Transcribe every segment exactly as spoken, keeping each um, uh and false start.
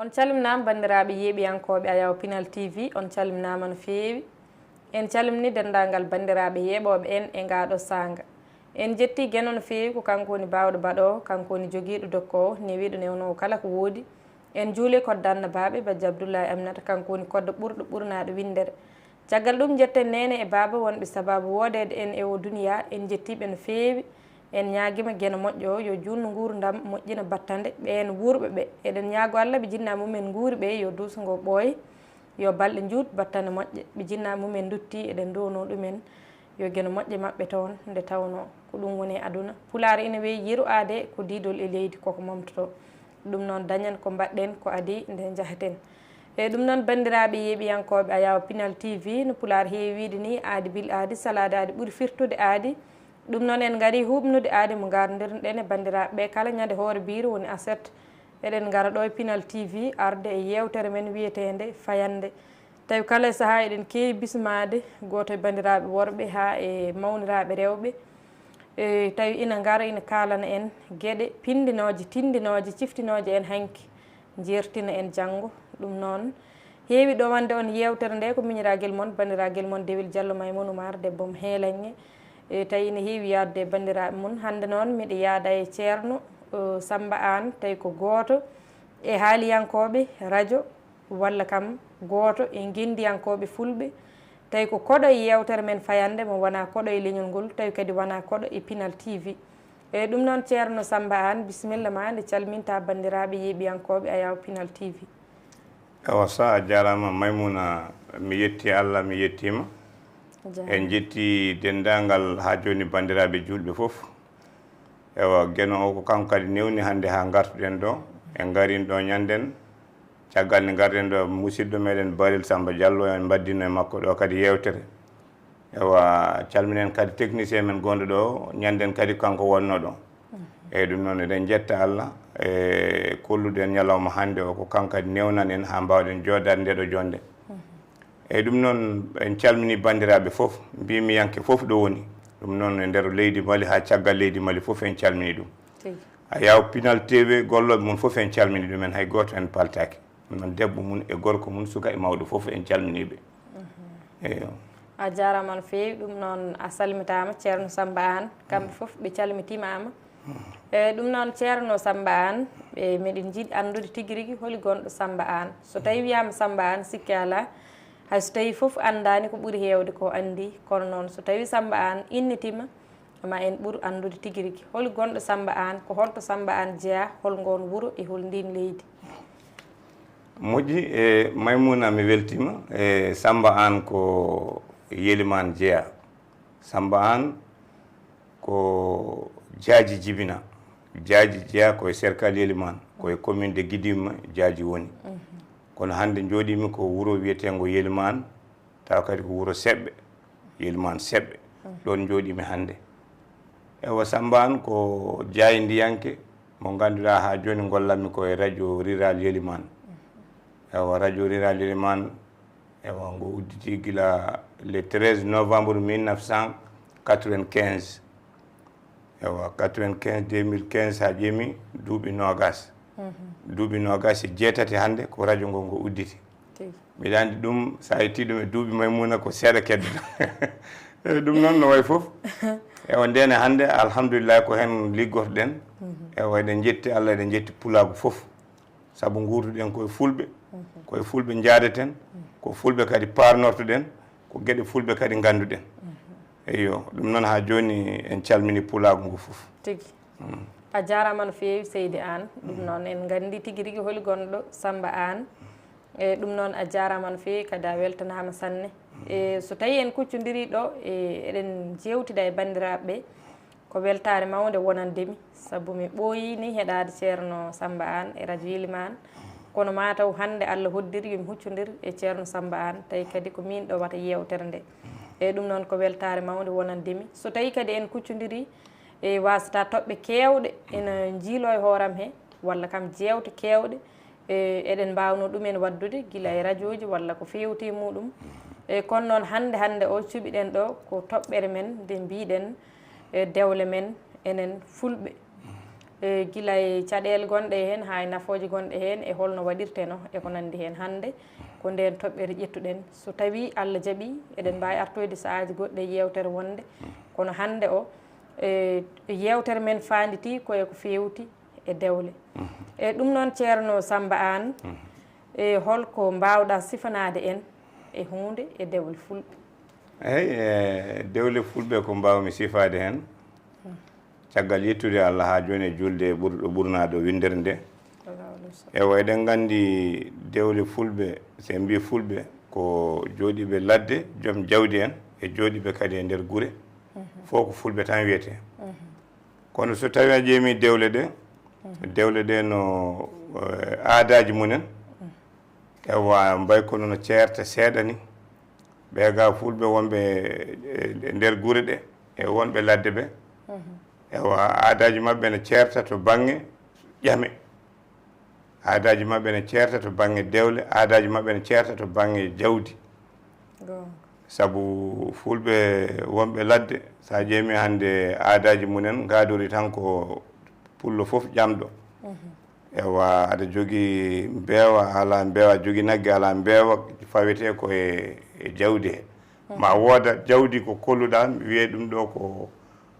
On calminaama, banndiraaɓe yeeɓiyankooɓe Ayaw Pinal T V, on calminaama no feewi. En calmini denndaangal banndiraaɓe yeeɓooɓe en e ngaa ɗoo saanga. En jetti Geno no feewi, ko kanko woni baawɗo baɗoowo, kanko woni jogiiɗo dokkoowo, newiiɗo newnoowo kala ko woodi. En juuli kodda annabaaɓe, Bajjo Abdullahi Aminata, kanko woni koddo ɓurɗo ɓurnaaɗo winndere. Caggal ɗum, njetten neene e baaba wonɓe sabaabu woodeede en e oo duniyaa, en njettii ɓe no feewi. En ñaagiima Geno moƴƴo o, yo juutnu nguurndam, moƴƴina battane ɓeen wuurɓe ɓe. Eɗen ñaagoo Alla ɓe jinnaa mumen nguuri ɓe, yo duuso ngoo ɓooy, yo balɗe njuut, battane moƴƴe. Ɓe jinnaa mumen nduttii, eɗen nduwanoo ɗumen, yo Geno moƴƴe maɓɓe toon, nde tawnoo ko ɗum woni e aduna. Pulaar ina wiya, yeru aadee ko diidol e leydi, koko momtotoo. Ɗum noon, dañen ko mbaɗɗen, ko adii nde njaheten. E ɗum noon, banndiraaɓe yeeɓiyankooɓe Ayaw Pinal T V, no Pulaar heewi wiyde nii, aadi bil aadi, salaade aadi ɓuri firtude aadi. Ɗum noon, en ngarii huuɓnude aadi mo ngardondirɗen e banndiraaɓe ɓe kala ñande hoore biire, woni aset. Eɗen ngara ɗo e Pinal T V, arde e yeewtere men wiyeteende Fayannde. Tawi kala e sahaa eɗen keewi bismaade gooto e banndiraaɓe worɓe haa e mawniraaɓe rewɓe. E tawi ina ngara ina kaalana en geɗe pinndinooje, tinndinooje, ciftinooje en hanki, njeertina en janngo. Ɗum noon, heewi ɗowande on yeewtere nde ko miñiraagel mon, banndiraagal mon Dewel Jallo Maymuuna Umaar, debbo mo Heelaŋŋe. E tawi ina heewi yaadude e banndiraaɓe mum. Hannde noon, miɗo yaada e Ceerno, o, Sammba Aan, tawi ko gooto e haaliyankooɓe rajo, walla kam gooto e ngenndiyankooɓe fulɓe, tawi ko koɗo e yeewtere men Fayannde, mo wonaa koɗo e leñol ngol, tawi kadi wonaa koɗo e Pinal T V. E ɗum noon, Ceerno Sammba Aan, bisimilla ma, nde calminta banndiraaɓe yeeɓiyankooɓe Ayaw Pinal T V. Ewa, sa a jaaraama, Maymuna, mi yetti Allah, mi yettiima. A jaaraama. En njetti denndaangal haa jooni banndiraaɓe juulɓe fof. Ewa, Geno o ko kanko kadi newni hannde haa ngartuɗen ɗo. En ngarin ɗo ñannden. Caggal nde ngarɗen ɗo, musidɗo meɗen Barel Samba Diallo, en mbaddino e makko ɗo kadi yeewtere. Ewa, calminen kadi technicien men gonɗo ɗo, ñannden kadi kanko wonno ɗo. Eyyi, ɗum noon eɗen njetta Allah e kolluɗen ñalawma hannde o, ko kanko kadi newnan en haa mbawɗen jooɗaade nde ɗo jonde. Eyyi, ɗum noon en calmini banndiraaɓe fof, mbimiyanke fof ɗo woni. Ɗum noon e nder leydi Mali haa caggal leydi Mali fof en calmini ɗum. Tigi. Ayaw Pinal T V, gollooɓe mum fof en calmini ɗumen, hay gooto en paltaaki. Ɗum noon debbo mum e gorko mum, suka e mawɗo fof en calmini ɓe. Eyyo. A jaaraama no feewi. Ɗum noon a salmitaama, Ceerno Sammba Aan. Kamɓe fof ɓe calmitiima ama. E ɗum noon, Ceerno Sammba Aan, ɓe meɗen njiɗi anndude tigi rigi holi gonɗo Sammba Aan. So tawi wiyaama Sammba Aan, sikke alaa, hay so tawi fof anndaani ko ɓuri heewde ko anndi. Kono noon, so tawi Sammba Aan innitima, ma en ɓur anndude tigi rigi. Holi gonɗo Sammba Aan? Ko holto Sammba Aan jeyaa? Hol ngoon wuro e hol ndiin leydi? Moƴƴi, e Maymuna, mi weltiima. E Sammba Aan ko Yelimaan jeyaa. Sammba Aan ko Jaaji jibina. Jaaji jeyaa ko e cercle Yelimaan, ko e commune de Gidima Jaaji woni. Kono hannde njooɗiimi ko wuro wiyeteengo Yelimaan, tawa kadi ko wuro Seɓɓe, Yelimaan Seɓɓe. Ɗoon njooɗiimi hannde. Ewa, Sammba Aan ko jaayndiyanke mo ngannduɗaa haa jooni ngollanmi ko e radio rural Yelimaan. Ewa, radio rural Yelimaan, ewa, ngo udditi gila le treize novembre mille neuf cent quatre-vingt-quinze. Ewa, quatre-vingt-quinze, deux mille quinze, haa ƴeemi duuɓi noogas. Duuɓi noogas e jeetati hannde ko radio ngo, ngo udditi. Tigi. Mbiɗa anndi ɗum, so a yettii ɗum e duuɓi Maymuna, ko seeɗa keddoto. Eyyi, ɗum noon no wayi fof. Ewa, ndeen e hannde, alhamdulillahi, ko heen liggotoɗen. Ewa, eɗen njetti Allah, eɗen njetti pulaagu fof. Sabu nguurduɗen ko e fulɓe, ko e fulɓe njaadeten, ko fulɓe kadi paarnortoɗen, ko geɗe fulɓe kadi ngannduɗen. Eyyo, ɗum noon haa jooni en calmini pulaagu ngu fof. Tigi. A jaaraama no feewi, Seydi Aan. Ɗum noon en nganndi tigi rigi holi gonɗo Sammba Aan. E ɗum noon a jaaraama no feewi, kadi a weltanaama sanne. E so tawi en kuccondirii ɗo, e eɗen jeewtida e banndiraaɓe ɓe, ko weltaare mawnde wonande mi, sabu mi ɓooyii ni heɗaade Ceerno Sammba Aan e radio Yelimaan. Kono maa taw hannde Allah hoddiri yo mi huccondir e Ceerno Sammba Aan, tawi kadi ko miin ɗowata yeewtere nde. E ɗum noon ko weltaare mawnde wonande mi. So tawi kadi en kuccondirii, e wasata toɓɓe keewɗe ina njiiloo e hooram he, walla kam jeewte keewɗe, e eɗen mbaawnoo ɗumen waɗdude gila e rajooji walla ko feewti e muuɗum. E kono noon hannde, hannde o cuɓiɗen ɗo ko toɓɓere men nde mbiɗen, e dewle men enen fulɓe. E gila e caɗeele gonɗe heen, haa e nafooje gonɗe heen, e holno waɗirtenoo, e ko nanndi heen. Hannde ko ndeen toɓɓere ƴettuɗen. So tawii Allah jaɓii, eɗen mbaawi artoyde sahaaji goɗɗi e yeewtere wonde, kono hannde o, e yeewtere men faanditii ko e ko feewti e dewle. E ɗum noon, Ceerno Sammba Aan, e holko mbaawɗaa sifanaade en e huunde e dewle Fulɓe? Eey, e dewle Fulɓe, ko mbaawmi sifaade heen, caggal yettude Allah haa jooni e juulde ɓurɗo ɓurnaaɗo winndere nde. Ewa, eɗen nganndi dewle Fulɓe, so en mbii Fulɓe, ko jooɗiiɓe ladde, joom jawdi en, e jooɗiiɓe kadi e nder gure. Fof ko Fulɓe tan wiyetee. Kono so tawii a ƴeemi dewle ɗe, dewle ɗe no, eh, aadaaji mumen, ewa, mbay kono no ceerta seeɗa ni. Ɓee ga Fulɓe wonɓe e nder gure ɗe, e wonɓe ladde ɓe, ewa, aadaaji maɓɓe no ceerta to baŋŋe ƴame. Aadaaji maɓɓe no ceerta to baŋŋe dewle, aadaaji maɓɓe no ceerta to baŋŋe jawdi. Sabu Fulɓe wonɓe ladde, so a ƴeemi hannde aadaaji mumen, ngaadori tan ko pullo fof ƴamɗo. Ewa, aɗa jogii mbeewa, alaa mbeewa, a jogii nagge, alaa mbeewa, fawetee ko e, e jawdi he. Ma wooda jawdi ko kolluɗaa, wiyee ɗum ɗo ko,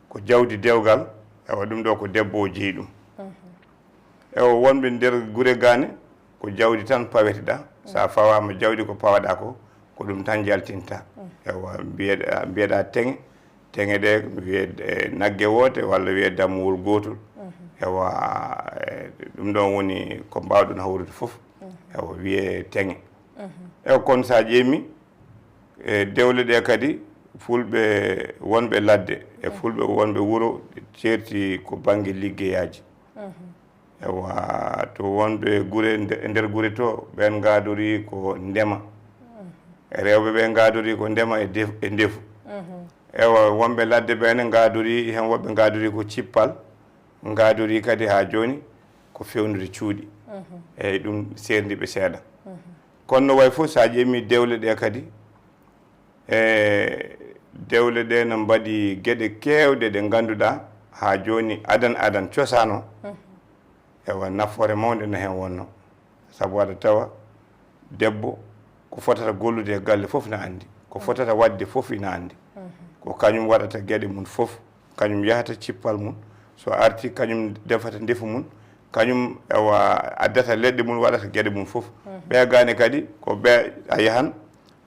ko jawdi dewgal, ewa, ɗum ɗo ko debbo o jeyi ɗum. Ewa, wonɓe nder gure gane, ko jawdi tan paweteɗaa. So a fawaama jawdi, ko pawaɗaa ko, ko ɗum tan njaltinta. Ewa, mbiyeɗaa, mbiyeɗaa teŋe, teŋe ɗe wiyee, eh, nagge woote walla wiyee dammuwol gootol. Ewa, eh, ɗum ɗon woni ko mbaawɗon hawrude fof. Ewa, wiyee teŋe. Ewa, kono so a ƴeemi, e dewle ɗe kadi, Fulɓe wonɓe ladde e Fulɓe wonɓe wuro ceerti ko bannge liggeyaaji. Ewa, to wonɓe gure nde-, e nder gure to, ɓeen ngaadori ko ndema. E rewɓe ɓe ngaadori ko ndema e def-, e ndefu. Ewa, wonɓe ladde ɓe ne ngaadori, heen woɓɓe ngaadori ko cippal, ngaadori kadi haa jooni ko fewnude cuuɗi. Eyi, ɗum seerndi ɓe seeɗa. Kono no wayi fof, so a ƴeemi dewle ɗe kadi, e dewle ɗe no mbaɗi geɗe keewɗe ɗe ngannduɗaa haa jooni adan adan cosaan o. Ewa, nafoore mawnde no heen wonno. Sabu aɗa tawa debbo ko fotata gollude e galle fof ina anndi, ko fotata waɗde fof ina anndi. Ko kañum waɗata geɗe mum fof, kañum yahata cippal mum, so arti kañum defata ndefu mum, kañum, ewa, addata leɗɗe mum, waɗata geɗe mum fof. Ɓe gane kadi ko ɓe a yahan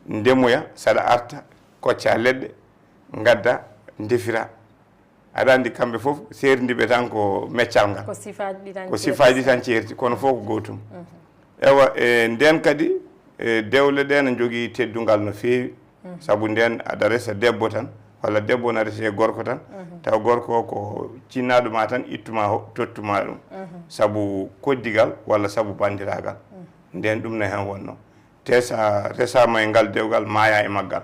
ndemoya, saɗa arta kocca leɗɗe, ngadda, ndefira. Aɗa anndi kamɓe fof seerndi ɓe tan ko meccal ngal. Ko sifaaji ɗi tan ko ceerti. Sifaaji ɗi tan ceerti, kono fof ko gootum. Ewa, e ndeen kadi, e dewle ɗe no njogii teddungal no feewi. Sabu ndeen aɗa resa debbo tan, walla debbo na rese gorko tan, taw gorko o ko cinnaaɗo ma tan, ittuma ho-, tottuma ɗum. Sabu koddigal walla sabu banndiraagal. Ndeen ɗum no heen wonno. Te so a resaama e ngal dewgal, maaya e maggal.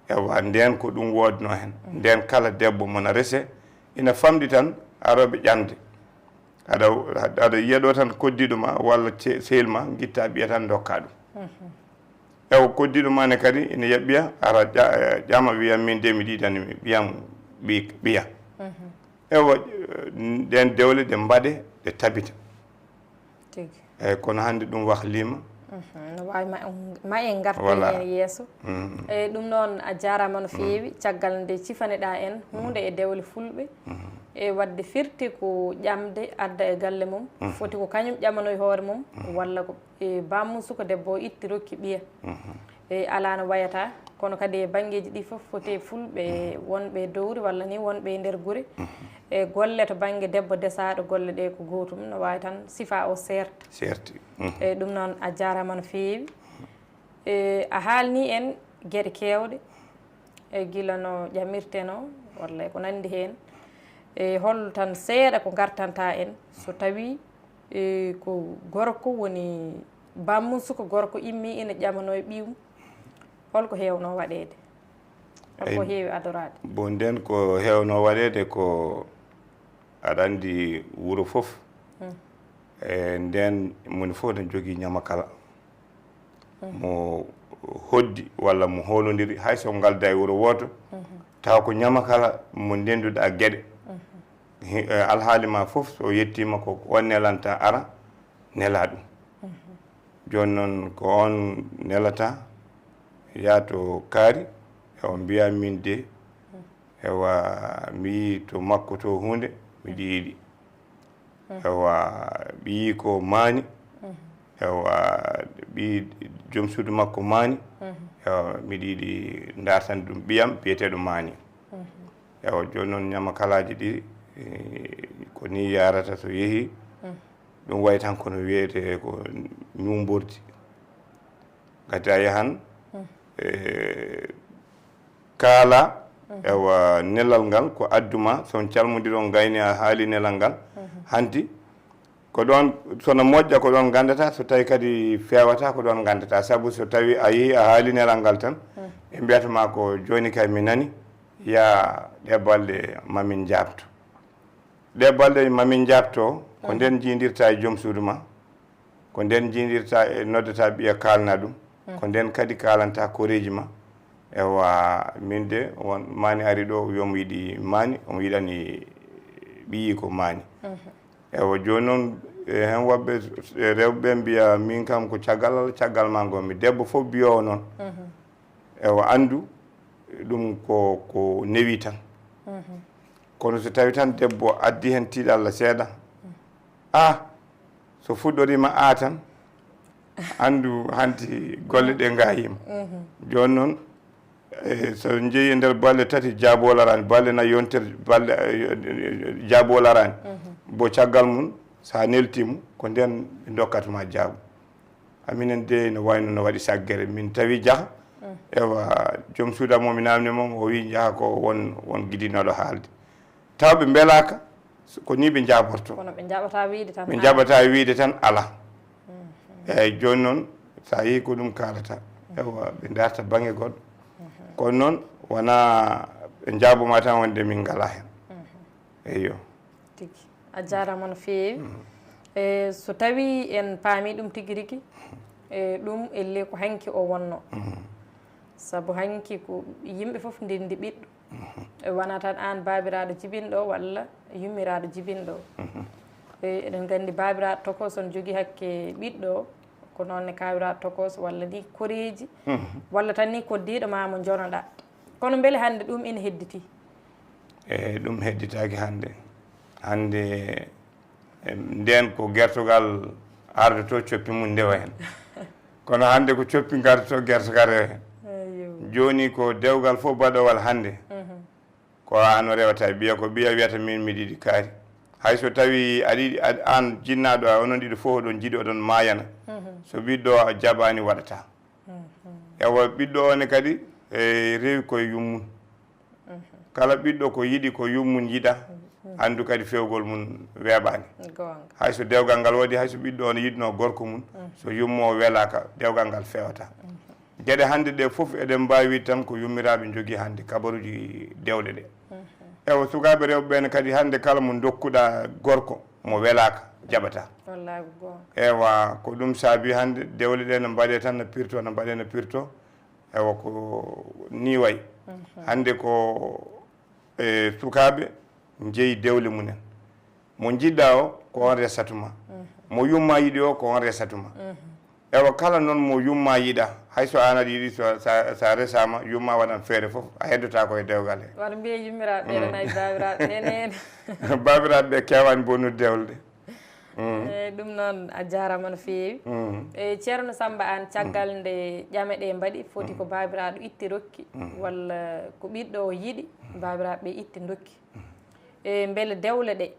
Ewa, ndeen ko ɗum woodnoo heen. Ndeen kala debbo mo na rese, ina famɗi tan arooɓe ƴamde. Aɗa, aɗa yiya ɗo tan koddiiɗo ma walla ce-, sehil ma, ngitta ɓiya tan ndokka ɗum. Ewa, koddiiɗo ma ne kadi ina yiya ɓiya, ara ƴa-, ƴama wiya min de mi ɗiɗani mi ɓiyam ɓi-, ɓiya. Ewa, ɗeen dewle ɗe mbaɗe, ɗe tabita. Tigi. Eyi, kono hannde ɗum wahliima. Mhm. No waawi ma, ma en ngartu heen yeeso. Mhm. Eyi, ɗum noon a jaaraama no feewi, caggal nde cifaneɗaa en huunde e dewle Fulɓe. Mhm. E waɗde firti ko ƴamde adda e galle mum, foti ko kañum ƴamanoy hoore mum, walla ko, e, baammum suka debbo o itti rokki ɓiya. Mhm. E, alaa no wayata, kono kadi e banngeeji ɗi fof foti e Fulɓe wonɓe e dowri walla ni wonɓe e nder gure. E golle to bannge debbo desaaɗo, golle ɗe ko gootum, no waawi tan sifaa o seerta. Seerti. Mhm. E ɗum noon a jaaraama no feewi. E a haalni en geɗe keewɗe, e gila no ƴamirtenoo walla e ko nanndi heen. E hol tan seeɗa ko ngartanta en so tawii, e, ko gorko woni baammum suka gorko immii ina ƴamanoo e ɓiyum, holko heewnoo waɗeede? Holko heewi adoraade? Bon, ndeen ko heewnoo waɗeede ko, aɗa anndi wuro fof, e ndeen moni fof ne jogii ñamakala. Mo hoddi walla mo hoolondiri, hay so ngalda e wuro wooto, tawa ko ñamakala mo ndennduɗaa geɗe. Hi- eh, alhaali ma fof, so yettiima ko on nelanta ara, nela ɗum. Jooni noon ko on nelata, yaa to kaari, ewa mbiya min de, ewa mi yii to makko to huunde, miɗo yiɗi. Ewa mi yii ko maani, ewa ɓii joom suudu makko maani, ewa miɗo yiɗi ndartan ɗum ɓiyam biyeteeɗo maani. Ewa jooni noon ñamakalaaji ɗi, eh, ko ni yarata so yehi, ɗum wayi tan kono wiyete ko ñuumbordi. Ngati a yahan, eh, kaala, ewa nelal ngal ko adduma, so on calmondiri on ngayni a haali nelal ngal, hanti ko ɗon, so no moƴƴa ko ɗon ngandata, so tawi kadi fewata ko ɗon ngandata, sabu so tawi a yehi a haali nelal ngal tan, ɓe mbiyata ma ko jooni kay mi nani, yaa ɗe balɗe mamin jaabto. Ɗe balɗe mamin jaabto, ko nden jiidirta e joom suudu ma, ko nden jiidirta e noddata ɓiya kaalna ɗum, ko nden kadi kaalanta koreeji ma. Ewa min de won maani ari ɗo, wiya omo yiɗi maani, omo yiɗani ɓiyi ko maani. Ewa jooni noon, e, heen woɓɓe, e, rewɓe mbiya min kam ko caggal Allah, caggal ma ngon mi. Debbo fof mbiyowo noon. Ewa anndu ɗum ko, ko newi tan. Kono so tawi tan debbo addi heen tiiɗalla seeɗa, a, so fuɗɗoriima a tan, anndu hanti golle ɗe ngaayiima. Jooni noon, e, so njeyi e nder balɗe tati, jaabo laraani, balɗe nayi yontere, balɗe, e, jaabo laraani. Bo caggal mum, so a neltii mo, ko ndeen ɓe ndokkata ma jaabo. A minen de no wayno no waɗi saggere. Min tawi jaha, ewa, joom suudu am o mi naamni mo, o wi jaha ko won, won giɗinooɗo haalde. Taw ɓe mbelaaka, so, ko ni ɓe njaaborto. Kono ɓe njaɓata wiide tan ɓe ala. Njaɓata wiide tan ala. Eyyi, jooni noon, so a yii ko ɗum kaalata, ewa, ɓe ndarta baŋnge goɗɗo. Kono noon, wona ɓe njaaboma tan wonde min ngalaa heen. Eyyo. Tigi. A jaaraama no feewi. E, so tawii en paamii ɗum tigi rigi, e, ɗum ellee ko hanki o wonno. Sabu hanki ko yimɓe fof ndenndi ɓiɗɗo. E, wonaa tan aan baabiraaɗo jibinɗo walla yummiraaɗo jibinɗo. E, eɗen nganndi baabiraaɗo tokooso ne jogii hakke ɓiɗɗo, ko noon ne kaawiraaɗo tokooso walla ni koreeji, walla tan ni koddiiɗo ma mo njonoɗaa. Kono mbele hannde ɗum ene hedditii? E, ɗum hedditaaki hannde. Hannde, e, ndeen ko gertogal ardoto coppi mum ndewa heen. Kono hannde ko coppi ngardoto gertogal rewa heen. Eyyo. Jooni ko dewgal fof baɗowal hannde. Ko aan o rewata e ɓiya, ko ɓiya wiyata min miɗo yiɗi kaari. Hay so tawi aɗa yiɗi, a, aan jinnaaɗo, a, onon ɗiɗo fof oɗon njiɗi, oɗon maayana. So ɓiɗɗo o jaɓaani, waɗataa. Ewa, ɓiɗɗo o ne kadi, e, rewi koye yummum. Kala ɓiɗɗo ko yiɗi ko yummum yiɗa, anndu kadi fewgol mum weeɓaani. Goonga. Hay so dewgal ngal waɗi, hay so ɓiɗɗo o ne yiɗnoo gorko mum, so yumma o welaaka, dewgal ngal feewata. Geɗe hannde ɗe fof eɗen mbaawi wiide tan ko yummiraaɓe njogii hannde kabaruuji dewle ɗe. Ewa, sukaaɓe rewɓe ɓe ne kadi hannde kala mo ndokkuɗaa gorko mo welaaka, jaɓataa. Wallaahi ko goonga. Ewa, ko ɗum saabi hannde dewle ɗe no mbaɗee tan no pirto, no mbaɗee no pirto. Ewa, ko nii wayi. Hannde ko, e, sukaaɓe njeyi dewle mumen. Mo njiɗɗaa o, ko on resatuma. Mo yumma yiɗi o, ko on resatuma. Ewa, kala noon mo yumma yiɗa, hay so aan aɗa yiɗi, so, sa, sa resaama, yumma waɗan feere fof, a heddotaako e dewgal he. Wata mbiye yummiraaɓe ɓe, nayi baabiraaɓe ɓe, nene. Baabiraaɓe ɓe keewaani bonnude dewle ɗe. Eyi, ɗum noon, a jaaraama no feewi. Eyi, Ceerno Sammba, aan, caggal nde ƴame ɗe mbaɗi, foti ko baabiraaɗo itti rokki, walla ko ɓiɗɗo o yiɗi, baabiraaɓe ɓe itti ndokki? E mbele dewle ɗe,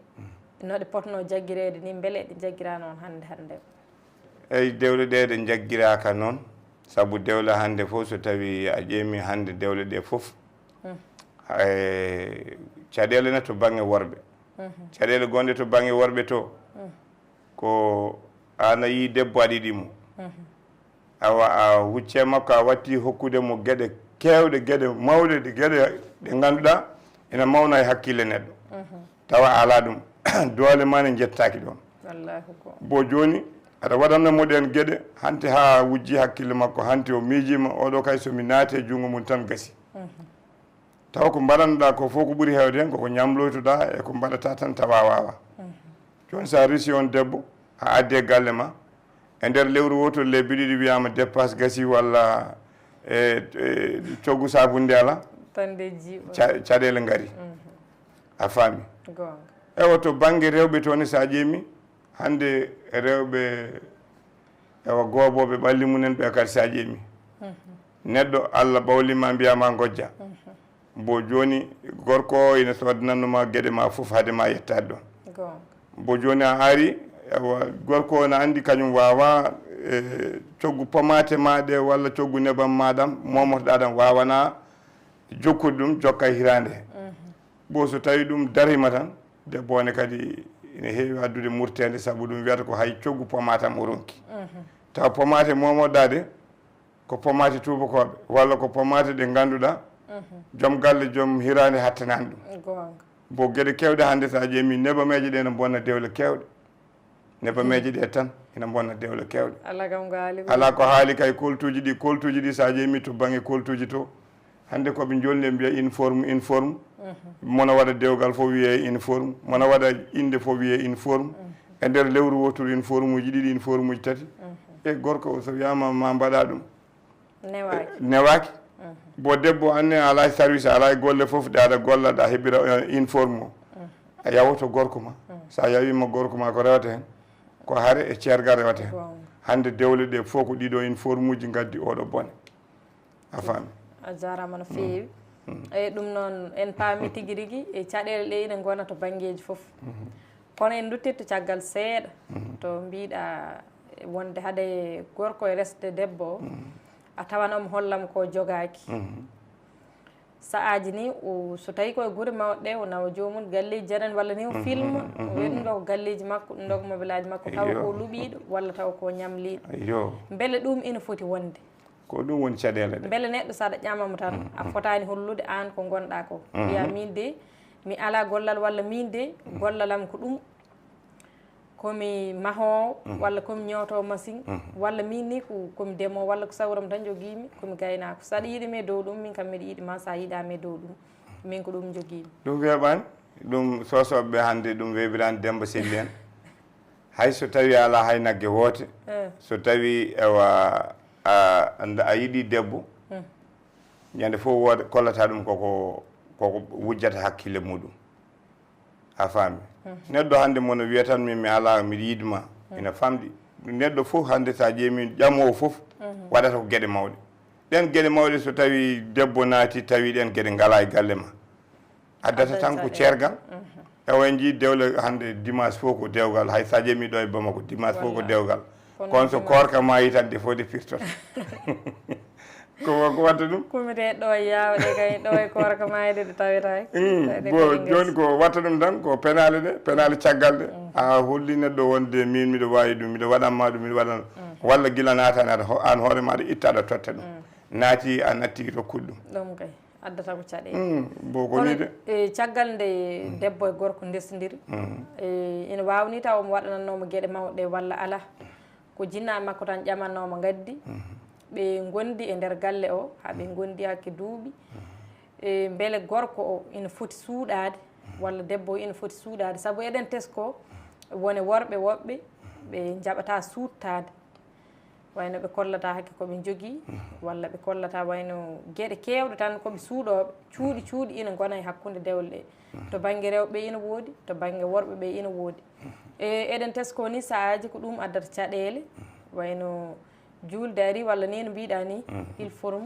no ɗe potnoo jaggireede ni, mbele ɗe njaggiraa noon hannde, hannde? Eyi, dewle ɗe, ɗe njaggiraaka noon, sabu dewle hannde fof, so tawii a ƴeemi hannde dewle ɗe fof, e, caɗeele ne to baŋnge worɓe. Caɗeele gonɗe to baŋnge worɓe to, ko aan a yii debbo aɗa yiɗi mo. Awa a huccee makko, a watti hokkude mo geɗe keewɗe, geɗe mawɗe, ɗe geɗe ɗe ngannduɗaa ina mawna e hakkille neɗɗo. Tawa a alaa ɗum, doole ma ne njettaaki ɗoon. Wallaahi ko. Bo jooni, aɗa waɗanna mo ɗeen geɗe, hanti haa wujji hakkille makko, hanti o miijiima, oɗo kay so mi naati e junngo mum tan gasi. Taw ko mbaɗanɗaa ko fof ko ɓuri heewde heen koko ñamloytoɗaa e ko mbaɗataa tan tawa a waawaa. Jooni so a resi on debbo, a addi e galle ma, e nder lewru wooturu lebbi ɗiɗi wiyaama dépasse gasi walla e e coggu saabunnde alaa, tan de jiiɓa. Ca- caɗeele ngari. A faami? Goonga. Ewa to bannge rewɓe to ne, so a ƴeemi, hannde rewɓe ewa goobooɓe ɓalli mumen ɓe kadi, so a ƴeemi, neɗɗo Allah ɓawli ma, mbiyaa ma ngojja. Mbo jooni gorko o ina soodanannoo ma geɗe ma fof hade ma yettaade ɗoon. Goonga. Mbo jooni a ari, ewa, gorko o na anndi kañum waawaa e coggu pomaate ma ɗe walla coggu nebam ma ɗam momotoɗaa ɗam waawanaa jokkude ɗum, jokka hiraande he. Mbo so tawi ɗum dariima tan, debbo o ne kadi ina heewi addude murteende, sabu ɗum wiyata ko hay coggu pomaate am o ronki. Tawa pomaate momoɗaa ɗe, ko pomaate tuubakooɓe, walla ko pomaate ɗe ngannduɗaa, joom galle, joom hiraande hattanaani ɗum. Goonga. Mbo geɗe keewɗe hannde, so a ƴeemi, nebameeje ɗe ene mbonna dewle keewɗe. Nebameeje ɗe tan ene mbonna dewle keewɗe. Alaa kam ko haali ko. Alaa ko haali kay, koltuuji ɗi, koltuuji ɗi, so a ƴeemi to bannge koltuuji to, hannde ko ɓe njolni, ɓe mbiya uniforme, uniforme. Mona waɗa dewgal fof wiyee uniforme, mona waɗa innde fof wiyee uniforme. E nder lewru wooturu, uniforme uji ɗiɗi, uniforme uji tati. E gorko o, so wiyaama ma mbaɗa ɗum, newaaki. Newaaki. Mbo debbo anne alaa e service, alaa e golle fof, ɗe aɗa golla, ɗa heɓira, eh, uniforme o. A yawoto gorko ma. So a yawiima gorko ma, ko rewata heen? Ko hare e ceergal rewata heen. Goonga. Hannde dewle ɗe fof ko ɗiɗo uniforme uji ngaddi oɗo bone. A faami? A jaaraama no feewi. Eyi, ɗum noon, en paami tigi rigi, e caɗeele ɗe ina ngona to banngeeji fof. Kono en nduttirto caggal seeɗa, to mbiɗa wonde hade gorko e resde debbo o, a tawan omo hollam ko jogaaki. Sa'aaji ni, o, so tawi ko e gure mawɗe ɗe, o nawa joomum galleeji jaran walla ni o film, o wiya ɗum ɗo ko galleeji makko, ɗum ɗo ko mobelaaji makko, tawa ko luɓiiɗo walla tawa ko ñamliiɗo. Mbele ɗum ina foti wonde? Ko ɗum woni caɗeele ɗe. Mbele neɗɗo, so aɗa ƴama mo tan, a fotaani hollude aan ko ngonɗa ko. Mbiya, min de, mi alaa gollal, walla min de, gollal am ko ɗum, ko mi mahoowo, walla ko mi ñootoowo machine, walla min ni ko, ko mi demoowo, walla ko sawram tan jogiimi, ko mi gaynaako. So aɗa yiɗi mi e dow ɗum, min kam miɗa yiɗi ma, so a yiɗaa mi e dow ɗum, min ko ɗum jogiimi. Ɗum weeɓaani, ɗum soosooɓe ɓe hannde, ɗum weeɓiraani Demmba Selli en. Hay so tawi alaa hay nagge woote, so tawi ewa a, a yiɗi debbo, ñande fof wooda kollata ɗum koko, koko wujjata hakkille muɗum. A faami? Neɗɗo hannde mo no wiya tan min mi alaa, miɗa yiɗi ma, ina famɗi. Neɗɗo fof hannde, so a ƴeemi ƴamoowo fof, waɗata ko geɗe mawɗe. Ɗeen geɗe mawɗe, so tawi debbo naati, tawi ɗeen geɗe ngalaa e galle ma, addata tan ko ceergal. Ewa, en njii dewle hannde, dimanche fof ko dewgal. Hay so a ƴeemi ɗo e Bamako, dimanche fof ko dewgal. Kono so koorka maayi tan, de fof de firtoto. Ko, ko watta ɗum? Kumite ɗo e yaawa ɗe kay, ɗo e koorka maayi de, ɗe tawetaake. Bo jooni ko watta ɗum tan, ko penaale ɗe, penaale caggal ɗe. A holli neɗɗo wonde min miɗo waawi ɗum, miɗo waɗan ma ɗum, miɗo waɗan. Walla gila naataani aɗa ho-, aan hoore ma aɗa itta, aɗa totta ɗum. Naati, a natti, rokkude ɗum. Ɗum kay addata ko caɗeele. Mm, bo ko kono ni de. E, caggal nde debbo e gorko ndesndiri, e, ina waawni taw omo waɗanannoo mo geɗe mawɗe walla alaa. Ko jinnaaɓe makko tan ƴamanno mo ngaddi. Ɓe ngondi e nder galle o, haa ɓe ngondi hakke duuɓi. E, mbele gorko o ina foti suuɗaade, walla debbo o ina foti suuɗaade? Sabu eɗen tesko, wone worɓe woɓɓe, ɓe njaɓata suuɗtaade. Wayno ɓe kollata hakke ko ɓe njogii, walla ɓe kollata wayno geɗe keewɗe tan ko ɓe suuɗooɓe, cuuɗi, cuuɗi ina ngona e hakkunde dewle ɗe. To bannge rewɓe ɓe ina woodi, to bannge worɓe ɓe ina woodi. E, eɗen tesko ni sahaaji ko ɗum addata caɗeele, wayno juulde ari walla ni no mbiɗa ni, il faut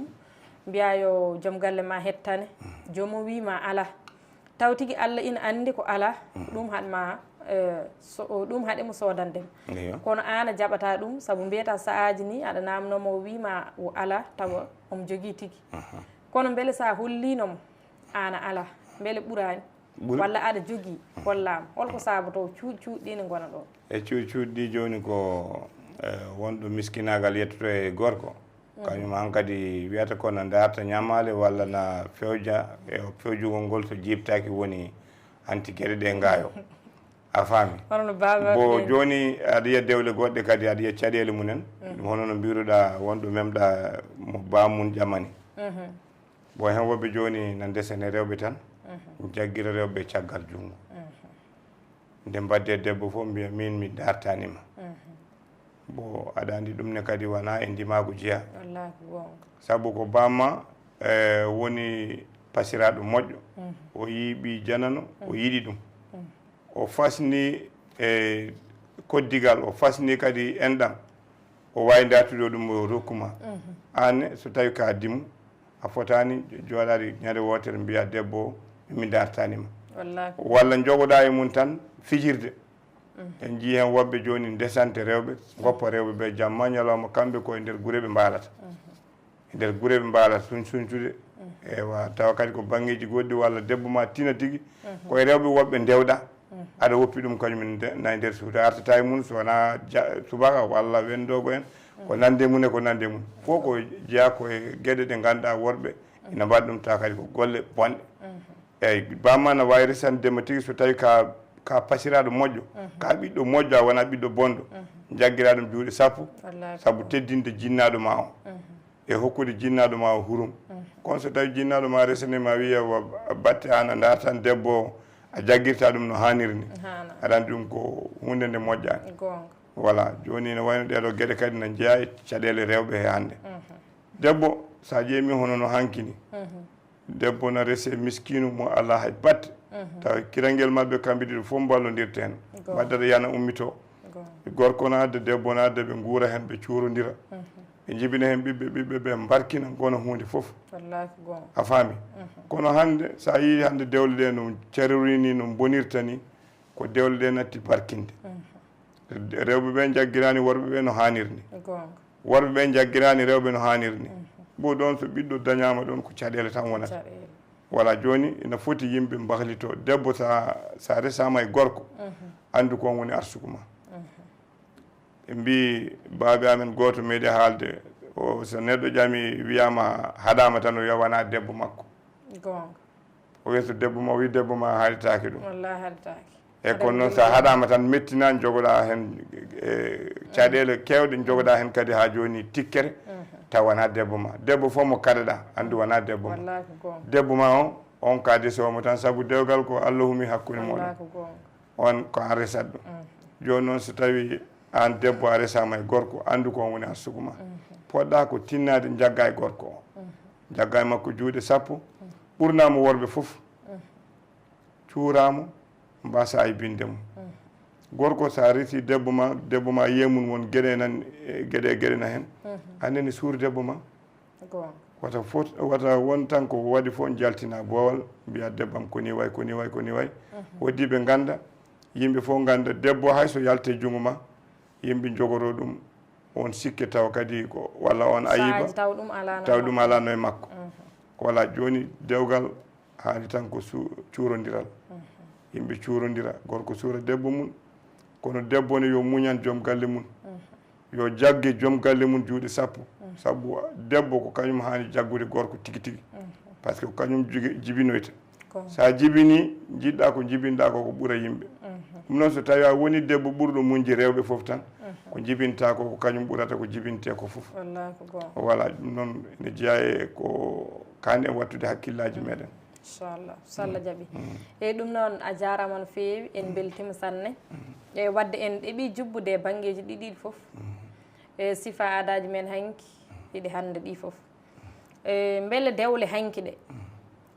mbiya yo joom galle ma hettane, joomum wi ma alaa. Taw tigi Allah ina anndi ko alaa, ko ɗum haɗ ma, eh, so, ɗum haɗi mo soodande ma. Eyo. Kono aan a jaɓata ɗum, sabu mbiyata sahaaji ni aɗa naamnoo mo, o wi ma o alaa, tawa omo jogii tigi. Kono mbele so a holliino mo aan a alaa, mbele ɓuraani? Ɓuri- Walla aɗa jogii, holla mo. Holko saabotoo cuuɗi cuuɗi ɗi ne ngona ɗo? E cuuɗi cuuɗi ɗi jooni ko, eh, wonɗo miskinaagal yettoto e gorko. Kañum hankadi wiyata ko na ndaarta ñamaale walla na fewja, e fewjugol ngol so jiibtaaki woni hanti geɗe ɗe ngaayo. A faami? Hono no baaba Bo ɓe- jooni aɗa yiya dewle goɗɗe kadi, aɗa yiya caɗeele mumen. Ɗum hono no mbiruɗa wonɗo memɗa mo baamun ƴamani. Bon, heen woɓɓe jooni na ndesane rewɓe tan, jaggira rewɓe caggal junngo. Nde mbaddee debbo fof mbiya, "Miin mi dartaani ma." Bon, aɗa anndi ɗum ne kadi wonaa e ndimaagu jeyaa. Wallaahi ko goonga. Sabu ko bamma, eh, woni pasiraaɗo moƴƴo, o yii ɓii janano, o yiɗi ɗum. O fasni e koddigal, o fasni kadi enɗam. O waawi dartude ɗum, o rokku ma. Aan ne, so tawi ka dimu, a fotaani jo-, jooɗaade ñande wootere mbiya debbo o, "Mi dartaani ma." Wallaahi. Walla njogoɗaa e mum tan fijirde. En njii heen woɓɓe jooni ndesante rewɓe, ngoppa rewɓe ɓe jamma ñalawma, kamɓe ko e nder gure ɓe mbaalata. E nder gure ɓe mbaalata suñ-, suñcude. Ewa, tawa kadi ko banngeeji goɗɗi walla debbo ma tina tigi. Ko e rewɓe woɓɓe ndewɗa, aɗa woppi ɗum kañum en nde-, na e nder suudu. A artata e mum so wonaa ja-, subaka walla wendoogo en. Ko nande mum e ko nande mum. Fof ko jeyaa ko e geɗe ɗe ngannduɗaa worɓe ina mbaɗa ɗum, tawa kadi ko golle bonɗe. Eeyi, bamma na waawi resande ma tigi so tawi ka, ka pasiraaɗo moƴƴo, ka ɓiɗɗo moƴƴo, a wonaa ɓiɗɗo bonɗo. Njaggiraa ɗum juuɗe sappo, wallaahi, sabu teddinde jinnaaɗo ma o. E hokkude jinnaaɗo ma o hurum. Kono so tawi jinnaaɗo ma resanii ma wiya wa batte aan a dartan debbo o, a jaggirta ɗum no haaniri ni. Haana. Aɗa anndi ɗum ko huunde nde moƴƴaani. Goonga. Voilà, jooni ina wayno ɗeeɗo geɗe kadi na njeyaa e caɗeele rewɓe he hannde. Debbo, so a ƴeemi hono no hanki ni, debbo na rese miskiinu mo alaa hay batte. Tawa kirangel maɓɓe kamɓe ɗiɗo fof mballondirta heen. Goonga. Mbaddata yana ummitoo. Goonga. Gorko na adda, debbo na adda, ɓe nguura heen, ɓe cuurondira. Ɓe njibina heen ɓiɓɓe, ɓiɓɓe ɓe mbarkina, ngona huunde fof. Wallaahi ko goonga. A faami? Kono hannde, so a yii hannde dewle ɗe no carorini, no mbonirta ni, ko dewle ɗe natti barkinde. Rewɓe ɓe njaggiraani worɓe ɓe no haaniri ni. Goonga. Worɓe ɓe njaggiraani rewɓe no haaniri ni. Bo ɗoon so ɓiɗɗo dañaama ɗoon ko caɗeele tan wonata. Caɗeele. Voilà, jooni ina foti yimɓe mbahlitoo. Debbo sa, sa resaama e gorko, anndu ko on woni arsuku ma. Ɓe mbii, baaba amen gooto meeɗi haalde, o, so neɗɗo ƴami, wiyaama haɗaama tan, o wiya wonaa debbo makko. Goonga. O wiya so debbo ma, o wiya debbo ma haalitaake ɗum. Wallaahi haalitaake. E kono noon, so a haɗaama tan, mettinaa, njogoɗaa heen, e, caɗeele keewɗe, njogoɗaa heen kadi haa jooni tikkere, tawa wonaa debbo ma. Debbo fof mo kaɗaɗaa, anndu wonaa debbo ma. Wallaahi ko goonga. Debbo ma o, on ka desoowo mo tan, sabu dewgal ko Allah humi hakkunde mooɗon. Wallaahi ko goonga. On ko aan resat ɗum. Jooni noon, so tawii aan debbo a resaama e gorko, anndu ko on woni arsuku ma. Poɗɗaa ko tinnaade njaggaa e gorko o. Njaggaa e makko juuɗe sappo. Ɓurnaa mo worɓe fof. Cuuraa mo, mbaasaa e binde mo. Gorko, so a resi debbo ma, debbo ma yeemun won geɗe nan, e geɗe, e geɗe na heen. Aan nene suur debbo ma. Goonga. Wata fot-, wata won tan ko waɗi fof njaltina boowal, mbiya debbo am ko ni way, ko ni way, ko ni way. Waɗi ɓe ngannda, yimɓe fof ngannda, debbo hay so yalti e junngo ma, yimɓe njogoro ɗum, on sikke tawa kadi ko, walla on ayiba, saaji taw ɗum alaa no taw ɗum makko. Alaa no e makko. Voilà, jooni dewgal haani tan ko su-, cuurondiral. Yimɓe cuurondira, gorko suura debbo mum, kono debbo ne yo muñan joom galle mum. Yo jagge joom galle mum juuɗe sappo. Sabu debbo ko kañum haani jaggude gorko tigi tigi. Parce que ko kañum jigi-, jibinoyta. Ko. So a jibinii, njiɗɗaa ko njibinɗaa ko, ko ɓura yimɓe. Ɗum noon, so tawii a woni debbo ɓurɗo muñde rewɓe fof tan, ko njibintaa ko, ko kañum ɓurata ko jibintee ko fof. Wallaahi ko goonga. Voilà, ɗum noon ene jeyaa e ko kaani en waɗtude hakkillaaji meeɗen. Inchallah, so Allah jaɓi. Eyyi, ɗum noon a jaaraama no feewi, en mbeltiima sanne. E waɗde en ɗeɓii jubbude e banngeeji ɗiɗi ɗi fof. E sifa aadaaji men hanki, hiɗe hannde ɗi fof. E mbele dewle hanki ɗe,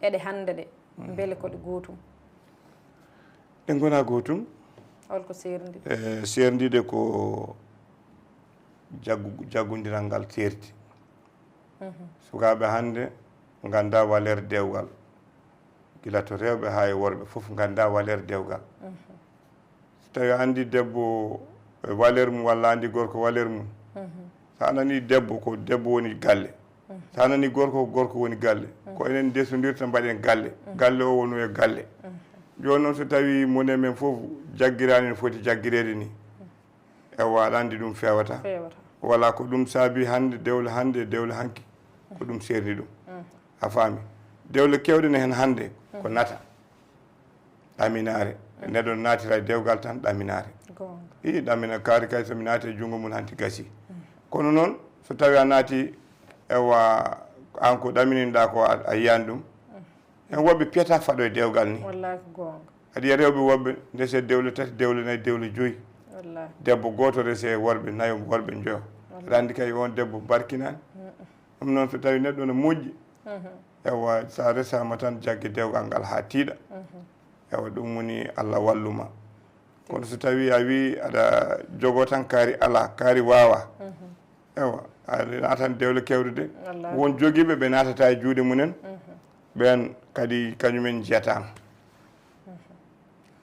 eɗe hannde ɗe, mbele ko ɗe gootum? Ɗe ngonaa gootum. Holko seerndi? E seerndiɗe ko jaggu-, jaggondiral ngal seerti. Sukaaɓe hannde nganndaa valeur dewgal. Gila to rewɓe haa e worɓe fof nganndaa valeur dewgal. So tawii a anndi debbo e valeur mum walla a anndi gorko valeur mum, so a nanii debbo ko debbo woni galle, so a nanii gorko ko gorko woni galle, ko enen ndesondirta mbaɗen galle, galle o woni e galle. Jooni noon so tawii mone men fof jaggiraani no foti jaggireede ni, ewa, aɗa anndi ɗum feewata. Feewata. Wala ko ɗum saabi hannde, dewle hannde e dewle hanki, ko ɗum seerni ɗum. A faami? Dewle keewɗe ne heen hannde ko nata. Ɗaminaare. Neɗɗo naatira e dewgal tan, ɗaminaare. Goonga. Ii, ɗamina kaari kay, so mi naati e junngo mum, hanti gasi. Kono noon, so tawii a naati, ewa, Aan ko ɗamininɗaa ko a, a yiyaani ɗum. En woɓɓe piyata faɗo e dewgal ni. Wallaahi ko goonga. Aɗa yiya rewɓe woɓɓe ndese dewle tati, dewle nayi, dewle joyi. Wallaahi. Debbo gooto rese worɓe nayo, worɓe njoyo. Aɗa anndi kay on debbo barkinaani. Ɗum noon so tawi neɗɗo no moƴƴi. Ewa, so a resaama tan jagge dewgal ngal haa tiiɗa. Ewa, ɗum woni Allah walluma. Kono so tawi a wi aɗa jogo tan kaari ala, kaari wawa. Ewa, a naatan dewle kewɗe de. Wallaahi. Won jogiiɓe ɓe naatata e juuɗe mumen. Ɓen kadi kañumen njiyataama.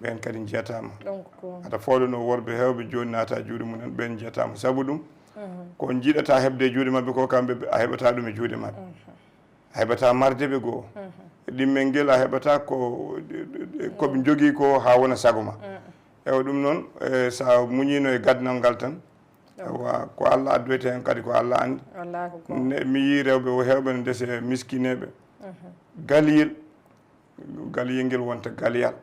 Ɓen kadi njiyataama. Donc ko Aɗa fooɗono worɓe heewɓe jooni naata e juuɗe mumen, ɓen njiyataama. Sabu ɗum, ko njiɗata heɓde e juuɗe maɓɓe ko kamɓe ɓe, a heɓata ɗum e juuɗe maɓɓe. A heɓata marde ɓe goo. Ɗimmel ngel a heɓata ko, ko ɓe njogii ko haa wona sago ma. Ewa ɗum noon, e, so a muñiino e gadanal ngal tan, ewa, ko Allah addoyta heen kadi ko Allah anndi. Wallaahi ko goonga. Ne, mi yii rewɓe o heewɓe no ndese miskineeɓe. Galiyel, galiyel ngel wonta galiyal.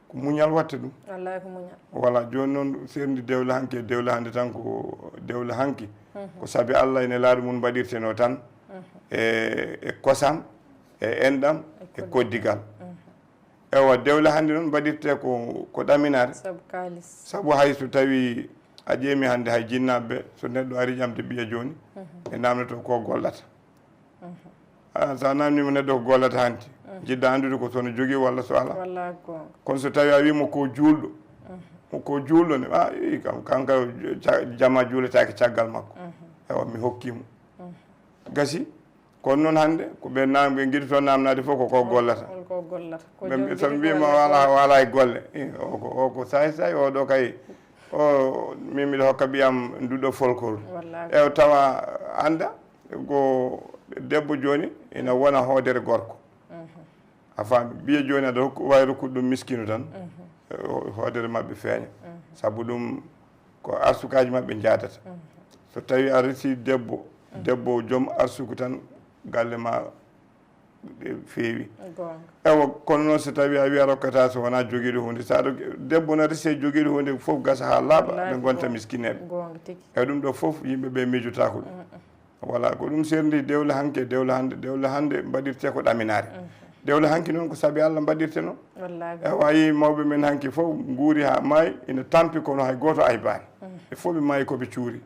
Ko muñal watta ɗum. Wallaahi ko muñal. Voilà, jooni noon serndi dewle hanki e dewle hannde tan ko dewle hanki. Ko sabi Allah e nelaaɗo mum mbaɗirtenoo tan e, e kosam, e enɗam, e koddigal. Ewa, dewle hannde noon mbaɗirte ko, ko ɗaminaare. Sabu kaalis. Sabu hay so tawi a ƴeemi hannde hay jinnaaɓe ɓe, so neɗɗo ari ƴamde ɓiya jooni, ɓe namdoto ko gollata. Ah, so a namndiima neɗɗo ko gollata hanti, njiɗɗa anndude ko so no jogii walla so alaa. Wallaahi ko goonga. Kono so tawi a wii mo ko juulɗo, mo ko juulɗo ne, a i kam kanka ca-, jama juuletaake caggal makko. Ewa, mi hokki mo. Gasi. Kono noon hannde ko ɓe nam-, ɓe ngiɗi toon namnaade fof ko ko gollata. Hol ko gollata. Ko Ɓe joom mbi-, so jogii mbiima gollata. Wala, wala e golle. I, o ko, o ko saay saay, o ɗo kay, o, min mbiɗa hokka ɓiyam duɗo folkol. Wallaahi. Ewa tawa annda ko debbo jooni ina wona hoodere gorko. A faami, ɓiya jooni aɗa hokku, waawi rokkude ɗum miskiino tan, eh, ho-, hoodere maɓɓe feeña. Sabu ɗum ko arsukaaji maɓɓe njaadata. So tawi a resi debbo, debbo joom arsuku tan, galle ma ɗe feewi. Goonga. Ewa, kono noon so tawi a wi a rokkata so wonaa jogiiɗo huunde, so aɗa, debbo na resi jogiiɗo huunde fof gasa haa laaɓa, Wallaahi ɓe ngonta goonga. Miskineeɓe. Goonga tigi. E ɗum ɗo fof yimɓe ɓe miijotaako ɗum. Voilà, ko ɗum serndi dewle hanki e dewle hannde. Dewle hannde mbaɗirte ko ɗaminaare. Dewle hanki noon ko sabi Allah mbaɗirte noon. Wallaahi. Ewa, a yii mawɓe men hanki fof nguuri haa maayi, ina tampi kono hay gooto aybaani. Ɓe fof ɓe maayi ko ɓe cuuri.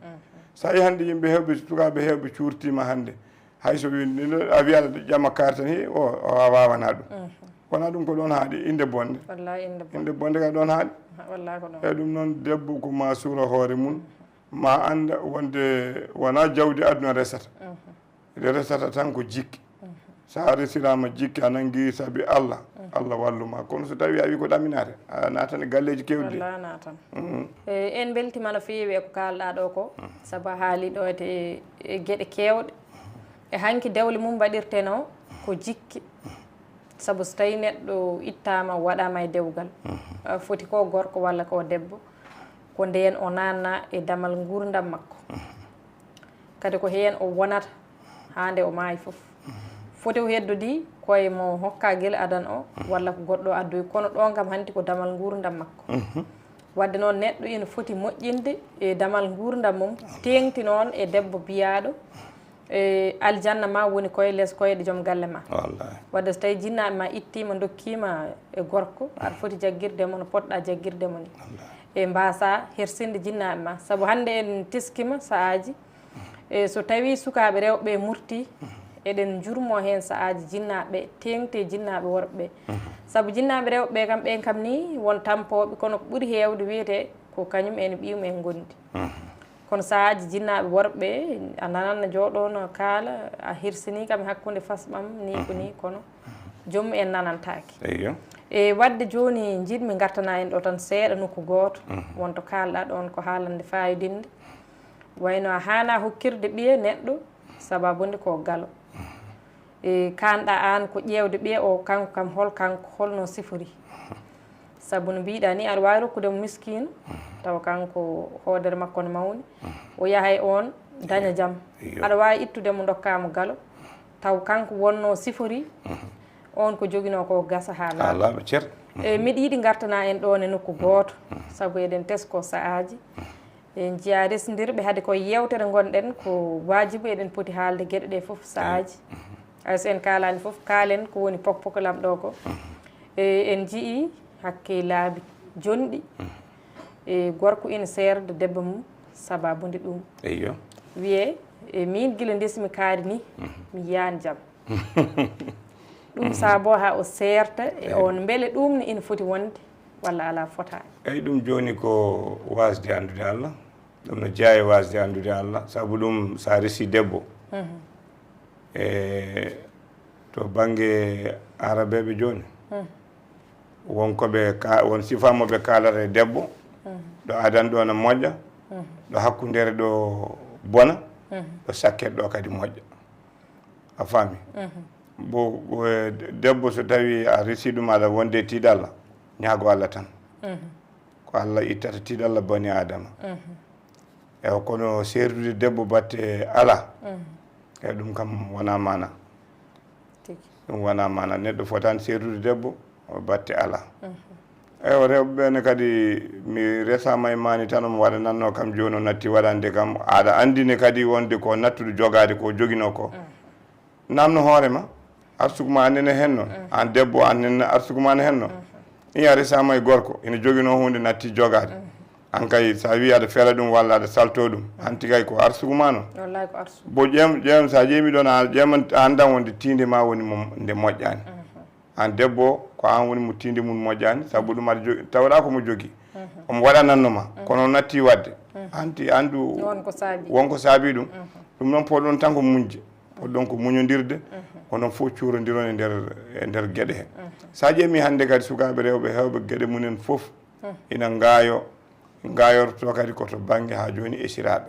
So a yii hannde yimɓe heewɓe, sukaaɓe heewɓe cuurtiima hannde, hay so wi-, ni-, a wiya aɗa ƴama kaari tan, he, o, o a waawanaa ɗum. Wonaa ɗum ko ɗoon haaɗi, innde bonde. Wallaahi innde bonde. Innde bonde ka ɗoon haaɗi. Wallaahi ko ɗoon. E ɗum noon debbo ko ma suura hoore mum, ma annda wonde wonaa jawdi aduna resata. Nde resata tan ko jikke. So a resiraama jikke, a nanngi sabi Allah, Allah wallu ma. Kono so tawi a wi ko ɗaminaare, a naatan e galleeji kewɗi. Wallaahi a naatan. E, en mbeltiima no feewi e ko kaalɗaa ɗo ko, sabu a haali ɗo e, e geɗe keewɗe. E hanki dewle mum mbaɗirtenoo ko jikke. Sabu so tawi neɗɗo ittaama waɗaama e dewgal, a, foti ko gorko walla ko debbo, ko ndeen o naatna e damal nguurndam makko. Kadi ko heen o wonata haa nde o maayi fof. Foti o heddodii ko e mo hokka gila adan o, walla ko goɗɗo addoyi, kono ɗoon kam hanti ko damal nguurndam makko. Wadde noon neɗɗo ina foti moƴƴinde e damal nguurndam mum, teeŋti noon e debbo biyaaɗo, e aljanna ma woni koye les koyɗe joom galle ma. Wallahi. Wadde so tawi jinnaaɓe ma ittiima ndokkiima e gorko, aɗa foti jaggirde mo no potɗa jaggirde mo ni. E mbasa hersinde jinnaaɓe ma. Sabu hannde en teskima sa'aaji. E so tawi sukaaɓe rewɓe murti, eɗen njurmo heen sa'aaji jinnaaɓe, teeŋti e jinnaaɓe worɓe. Sabu jinnaaɓe rewɓe kam, ɓen kam ni won tampooɓe, kono ko ɓuri heewde wiyete ko kañum en ɓiyum en ngondi. Kono sa'aaji jinnaaɓe worɓe, a nanan no jooɗoo no kaala, a hirsini kam e hakkunde fasɓam, ni ko ni, kono joomum en nanantaake. Eyyo. E wadde jooni njiɗmi ngartana en ɗo tan seeɗa nokku gooto, wonto kaalɗa ɗoon ko haalande faayidinde. Wayno a haana hokkirde ɓiye neɗɗo, sababu nde ko galo. E kaanɗa aan ko ƴeewde ɓiye o, kanko kam hol kanko, holno sifori? Sabu no mbiɗa ni, aɗa waawi rokkude mo miskiino, tawa kanko hoodere makko no mawni, o yaha e oon daña jam. Iyo. Aɗa waawi ittude mo ndokkaa mo galo, taw kanko wonno sifori, oon ko joginoo ko gasa haa Haa laaɓa. Laaɓa cer. E miɗa yiɗi ngartana en ɗoon e nokku gooto, sabu eɗen tesko sa'aaji. En njiyaa resndirɓe, hade ko yewtere ngonɗen, ko waajibu eɗen poti haalde geɗe ɗe fof sahaaji. Hay so en kaalaani fof, kaalen ko woni pok pok lam ɗo ko. E, en njiyii hakke laabi jonɗi, e, gorko ina seerda debbo mum, sababude ɗum. Eyyo. Wiyee, e, miin gila ndesmi kaari ni, mi yiyaan jam. Ɗum saaboo haa o seerta e on, mbele ɗum ne ina foti wonde walla alaa, fotaani? Eyi, ɗum jooni ko waasde anndude Allah. Ɗum no jeyaa e waasde anndude Allah, sabu ɗum, so a resi debbo, e to bannge Arabeeɓe jooni, won ko ɓe ka-, won sifaa mo ɓe kaalata e debbo, ɗo adan ɗo na moƴƴa, ɗo hakkundere ɗo bona, ɗo sakket ɗo kadi moƴƴa. A faami? Bo, bo, e, de-, debbo, so tawi a resi ɗum, aɗa wonde e tiiɗalla, ñaago Allah tan. Ko Allah ittata tiiɗalla bani Adama. Ewa, kono seerdude debbo batte alaa, e ɗum kam wona maana. Tigi. Ɗum wona maana. Neɗɗo fotaani seerdude debbo batte alaa. Eywa, rewɓe ɓe ne kadi, mi resaama e maani tan, omo waɗanatnoo kam, jooni o natti waɗande kam. Aɗa anndi ne kadi wonde ko nattude jogaade ko joginoo ko. Naamno hoore ma, arsugu ma nene henno. Aan debbo, aan nene arsugu ma ne henno. Iya, resaama e gorko, ina joginoo huunde, natti jogaade. Aan kay, so a wii aɗa fela ɗum walla aɗa salto ɗum, aan tigay ko arsugu ma no. Wallaay ko arsugu. Bo ƴeem, ƴeem, so a ƴeemi ɗoon, a ƴeeman, a anndan wonde tiinde ma woni mo, nde moƴƴaani. Aan debbo, ko aan woni mo tiinde mum moƴƴaani, sabu ɗum aɗa jo-, tawɗaa ko mo jogii. Omo waɗanatno ma, kono o natti waɗde. Aan ti-, aan du, won ko saabii. Won ko saabii ɗum. Ɗum noon, poɗɗon tan ko muñde. Poɗɗon ko muñondirde. Onon fof cuurondiron e nder, e nder geɗe he. So a ƴeemi hannde kadi sukaaɓe rewɓe heewɓe geɗe mumen fof ina ngaayo, ngaayorto kadi ko to bannge haa jooni esiraaɓe.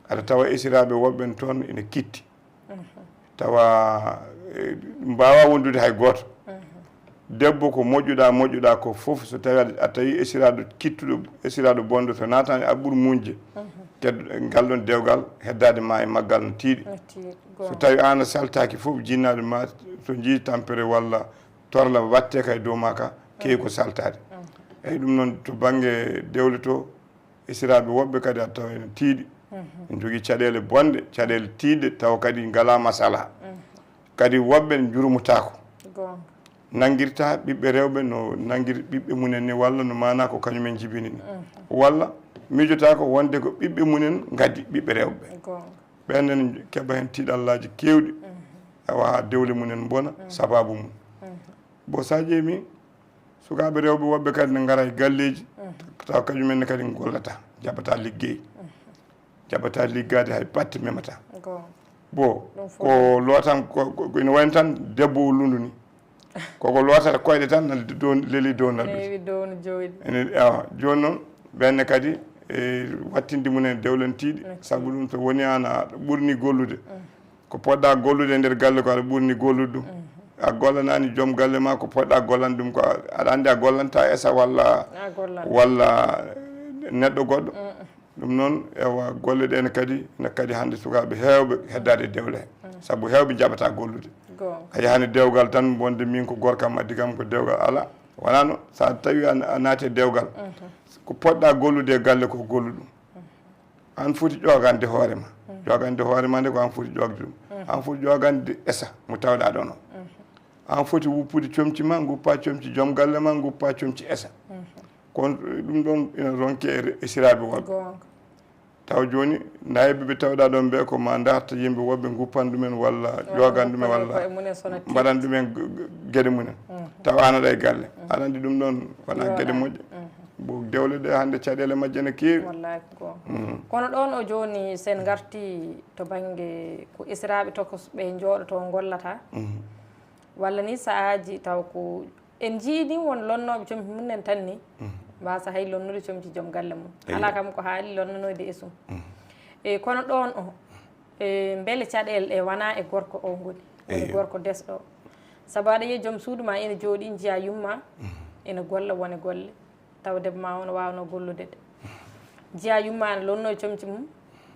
Aɗa tawa esiraaɓe woɓɓe toon ina kitti. Tawa, e, mbaawa wondude hay gooto. Debbo ko moƴƴuɗaa, moƴƴuɗaa ko fof, so tawi aɗa, a tawi esiraaɗo kittuɗo, esiraaɗo bonɗo, so naataani a ɓur muñde. Keddoɗaa ngal ɗoon dewgal, heddaade ma e maggal no tiiɗi. No tiiɗi, so goonga. Tawi aan a saltaaki fof, jinnaaɓe ma so njii tampere walla torla waɗte kay dow ma ka, keewi ko saltaade. Eyi, ɗum noon to bannge dewle to, esiraaɓe woɓɓe kadi a tawa ene tiiɗi. Ene njogii caɗeele bonɗe, caɗeele tiiɗɗe, tawa kadi ngalaa masala. Kadi woɓɓe njurumtaako. Goonga. Nanngirta ɓiɓɓe rewɓe no nanngir ɓiɓɓe mumen ni, walla no maanaa ko kañumen njibini ni. Walla miijotaako wonde ko ɓiɓɓe mumen ngaddi ɓiɓɓe rewɓe. Goonga. Ɓeen ene keɓa heen tiiɗallaaji keewɗi. Awa dewle mumen mbona sababu mum. Bo so a ƴeemi, sukaaɓe rewɓe woɓɓe kadi ne ngara e galleeji, tawa kañumen ne kadi ngollata, jaɓata liggey. Jaɓata liggaade, hay batte memata. Goonga. Bo, ɗum fof ko lootan, ko, ko, ko ina wayno tan debbo o lundu ni. Koko lootata koyɗe tan, na dow, leli dow na ɗum. Neewi dow no jooɗi. Ene, awa, jooni noon, ɓeen ne kadi, e wattinde mumen dewlentiiɗi, sabu ɗum so woni aan a ɓurni gollude. Ko poɗɗa gollude e nder galle ko aɗa ɓurni gollude ɗum. A gollanaani joom galle ma ko poɗɗa gollande ɗum ko, aɗa anndi a gollanta esa walla, a gollanta, walla neɗɗo goɗɗo. Ɗum noon, ewa, golle ɗe ne kadi, ne kadi hannde sukaaɓe heewɓe heddaade e dewle he. Sabu heewɓe njaɓata gollude. Goonga. A yahani dewgal tan, wonde min ko gorko am addi kam ko dewgal, alaa. Wonaa noon, so a tawi a, a naati e dewgal, ko poɗɗa gollude e galle ko gollu ɗum. Aan foti ƴoogande hoore ma. Ƴoogande hoore ma nde ko aan foti ƴoogde ɗum. Aan foti ƴoogande esa mo tawɗaa ɗoon o. Aan foti wuppude comci ma, nguppa comci joom galle ma, nguppa comci esa. Kono ɗum ɗoon ina ronke e re-, esiraaɓe woɓɓe. Goonga. Taw jooni, naayɓe ɓe tawɗaa ɗoon ɓe ko ma ndarta yimɓe woɓɓe nguppan ɗumen walla ƴoogan ɗumen walla mbaɗan ɗumen g-, g-, geɗe mumen. Taw aan aɗa e galle. Aɗa anndi ɗum ɗoon wonaa geɗe moƴƴe. Bo dewle ɗe hannde caɗeele majje ne keewi. Wallaahi ko goonga. Kono ɗoon o jooni, so en ngartii to bannge ko esiraaɓe tokosɓe njooɗotoo ngollata, walla ni sahaaji taw ko en njiyii ni won lonnooɓe comci mum en tan ni, mbasa hay lonnude comci joom galle mum. Eyi. Alaa kam ko haali lonnanoyde e sum. E kono ɗoon o, e mbele caɗeele ɗe wonaa e gorko o ngoni, woni gorko desɗo o. Sabu aɗa yiya joom suudu ma ene jooɗii, njiya yumma ene golla wone golle. Tawa debbo ma o no waawnoo gollude de. Njiya yumma ana lonnoo e comci mum,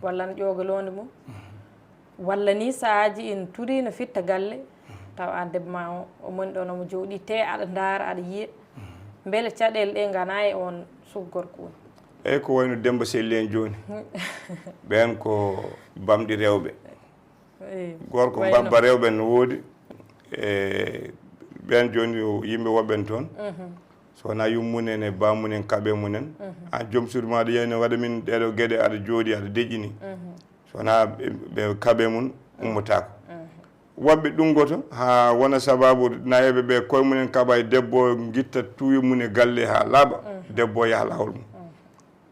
walla ana ƴooga loonde mum, walla ni sahaaji ina turii no fitta galle, tawa aan debbo ma o, o moni ɗoon omo jooɗii, te aɗa ndaara, aɗa yiya. Mbele caɗeele ɗe nganaa e oon suka gorko woni? Eyi, ko wayno Demba Selli en jooni. Ɓeen ko bamɗi rewɓe. Gorko mbabba rewɓe no woodi. E ɓeen jooni yimɓe woɓɓen toon, so wonaa yummumen e baamumen kaɓe mumen, aan joom suudu maaɗa yeyno waɗa min ɗeeɗo geɗe, aɗa jooɗi, aɗa deƴƴini. So wonaa ɓe, ɓe kaɓe mum ummotaako. Woɓɓe ɗunngoto haa wona sababu nayeeɓe ɓe koye mumen kaɓa e debbo, ngitta tuuyo mum e galle haa laaɓa, debbo yaha laawol mum.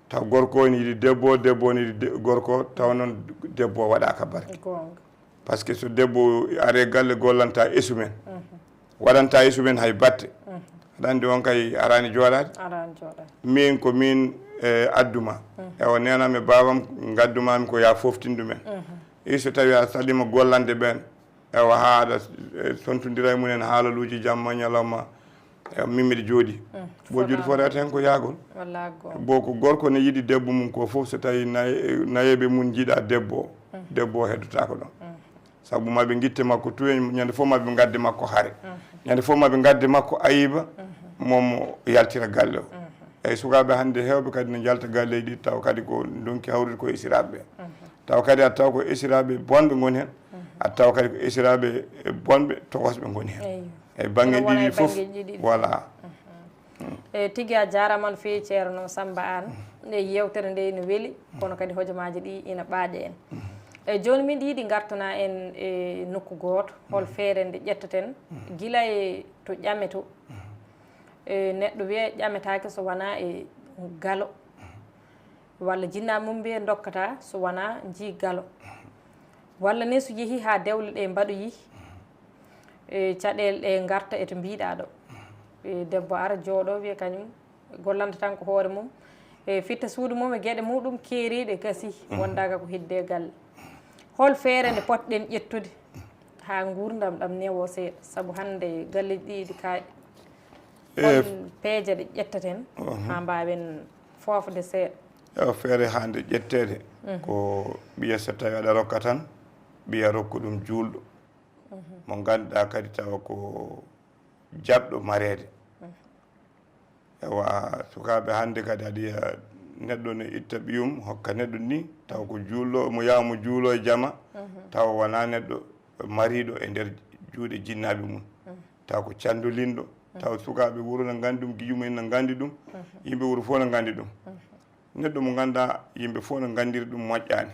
Taw gorko o ne yiɗi debbo, debbo o ne yiɗi de-, gorko, taw noon debbo o waɗaaka barke. Par ce que so debbo are galle gollanta esumen, waɗanta esumen hay batte, aɗa anndi on kay araani jooɗaade. Min ko min, e, adduma. Ewa, nenam e baabam ngaddumami ko ya foftin ɗumen. Iso tawi a salima gollande ɓeen, ewa, haa aɗa, e, sontondira e mumen haalaluuji jamma ñalawma, ewa, min miɗa jooɗi. Bo juuɗe fof rewata heen ko yaagol. Bo ko gorko ne yiɗi debbo mum ko fof, so tawi naye-, nayeeɓe mum njiɗa debbo o, debbo o heddotaako ɗoon. Sabu ma ɓe ngitte makko tuuyo, ñande fof ma ɓe ngadde makko hare. Ñande fof ma ɓe ngadde makko ayiba, moom o yaltira galle o. Eyi, sukaaɓe hannde heewɓe kadi ne njalta galleeji ɗi, taw kadi ko ndonki hawrude ko esiraaɓe ɓe. Taw kadi a taw ko esiraaɓe bonɓe ngoni heen, a taw kadi ko esiraaɓe bonɓe tokosɓe ngoni heen. Eyi, bannge ɗiɗi fof. Voilà. E tigi a jaaraama no feewi, Ceerno Sammba Aan. Nde yeewtere nde ina weli, kono kadi hojomaaji ɗi ina ɓaaƴa en. E jooni miɗo yiɗi ngartana en e nokku gooto, hol feere nde ƴettaten gila e to ƴame to. E neɗɗo wiya ƴametaake so wonaa e galo. Walla jinnaaɓe mum mbiya ndokkataa so wonaa njii galo. Walla ne so yehii haa dewle ɗe mbaɗoyi, e caɗeele ɗe ngarta e to mbiiɗaa ɗo. E debbo ara jooɗo wiya kañum gollanta tan ko hoore mum. E fitta suudu mum e geɗe muɗum keeriiɗe gasi wondaaka ko heddi e galle. Hol feere nde potɗen ƴettude haa nguurndam ɗam newo seeɗa? Sabu hannde galleeji ɗi iɗi kaaƴi. Hol peeje ɗe ƴettaten haa mbaawen foofde seeɗa? Ewa, feere hannde ƴetteede ko ɓiya so tawi aɗa rokka tan, ɓiya rokku ɗum juulɗo. Mo ngannduɗaa kadi tawa ko jaɓɗo mareede. Ewa, sukaaɓe hannde kadi aɗa yiya neɗɗo ne itta ɓiyum hokka neɗɗo ni, tawa ko juulɗo, mo yaha mo juulo e jama, tawa wonaa neɗɗo mariiɗo e nder juuɗe jinnaaɓe mum. Tawa ko canndolinɗo, tawa sukaaɓe wuro ne nganndi ɗum, gijumen ne nganndi ɗum, yimɓe wuro fof ne nganndi ɗum. Neɗɗo mo ngannduɗaa yimɓe fof ne nganndiri ɗum moƴƴaani.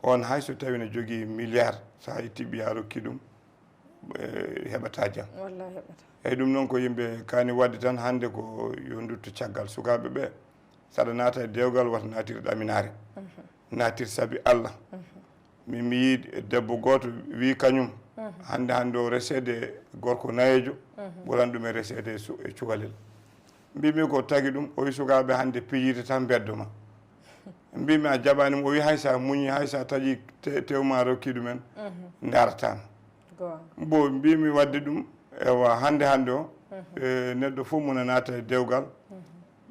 On hay so tawi ne jogii milliard, so a itti ɓiya rokki ɗum, e, heɓata jam. Wallahi heɓata. Eyi, ɗum noon ko yimɓe kaani waɗde tan hannde ko yo ndutto caggal sukaaɓe ɓe. Saɗa naata e dewgal wata naatir ɗaminaare. Naatir sabi Allah. Min mi yii debbo gooto wii kañum hannde hannde o reseede gorko nayeejo, ɓuran ɗum e reseede e su-, e cukalel. Mbimi ko tagi ɗum, o wi sukaaɓe hannde pijirta tan mbeddo ma. Mbimi a jaɓaani mo, o wi hay sa muñi, hay sa taƴi te-, tew ma rokki ɗumen, ndarataama. Goonga. Mbo mbimi waɗde ɗum, ewa hannde hannde o, e, neɗɗo fof muna naata e dewgal,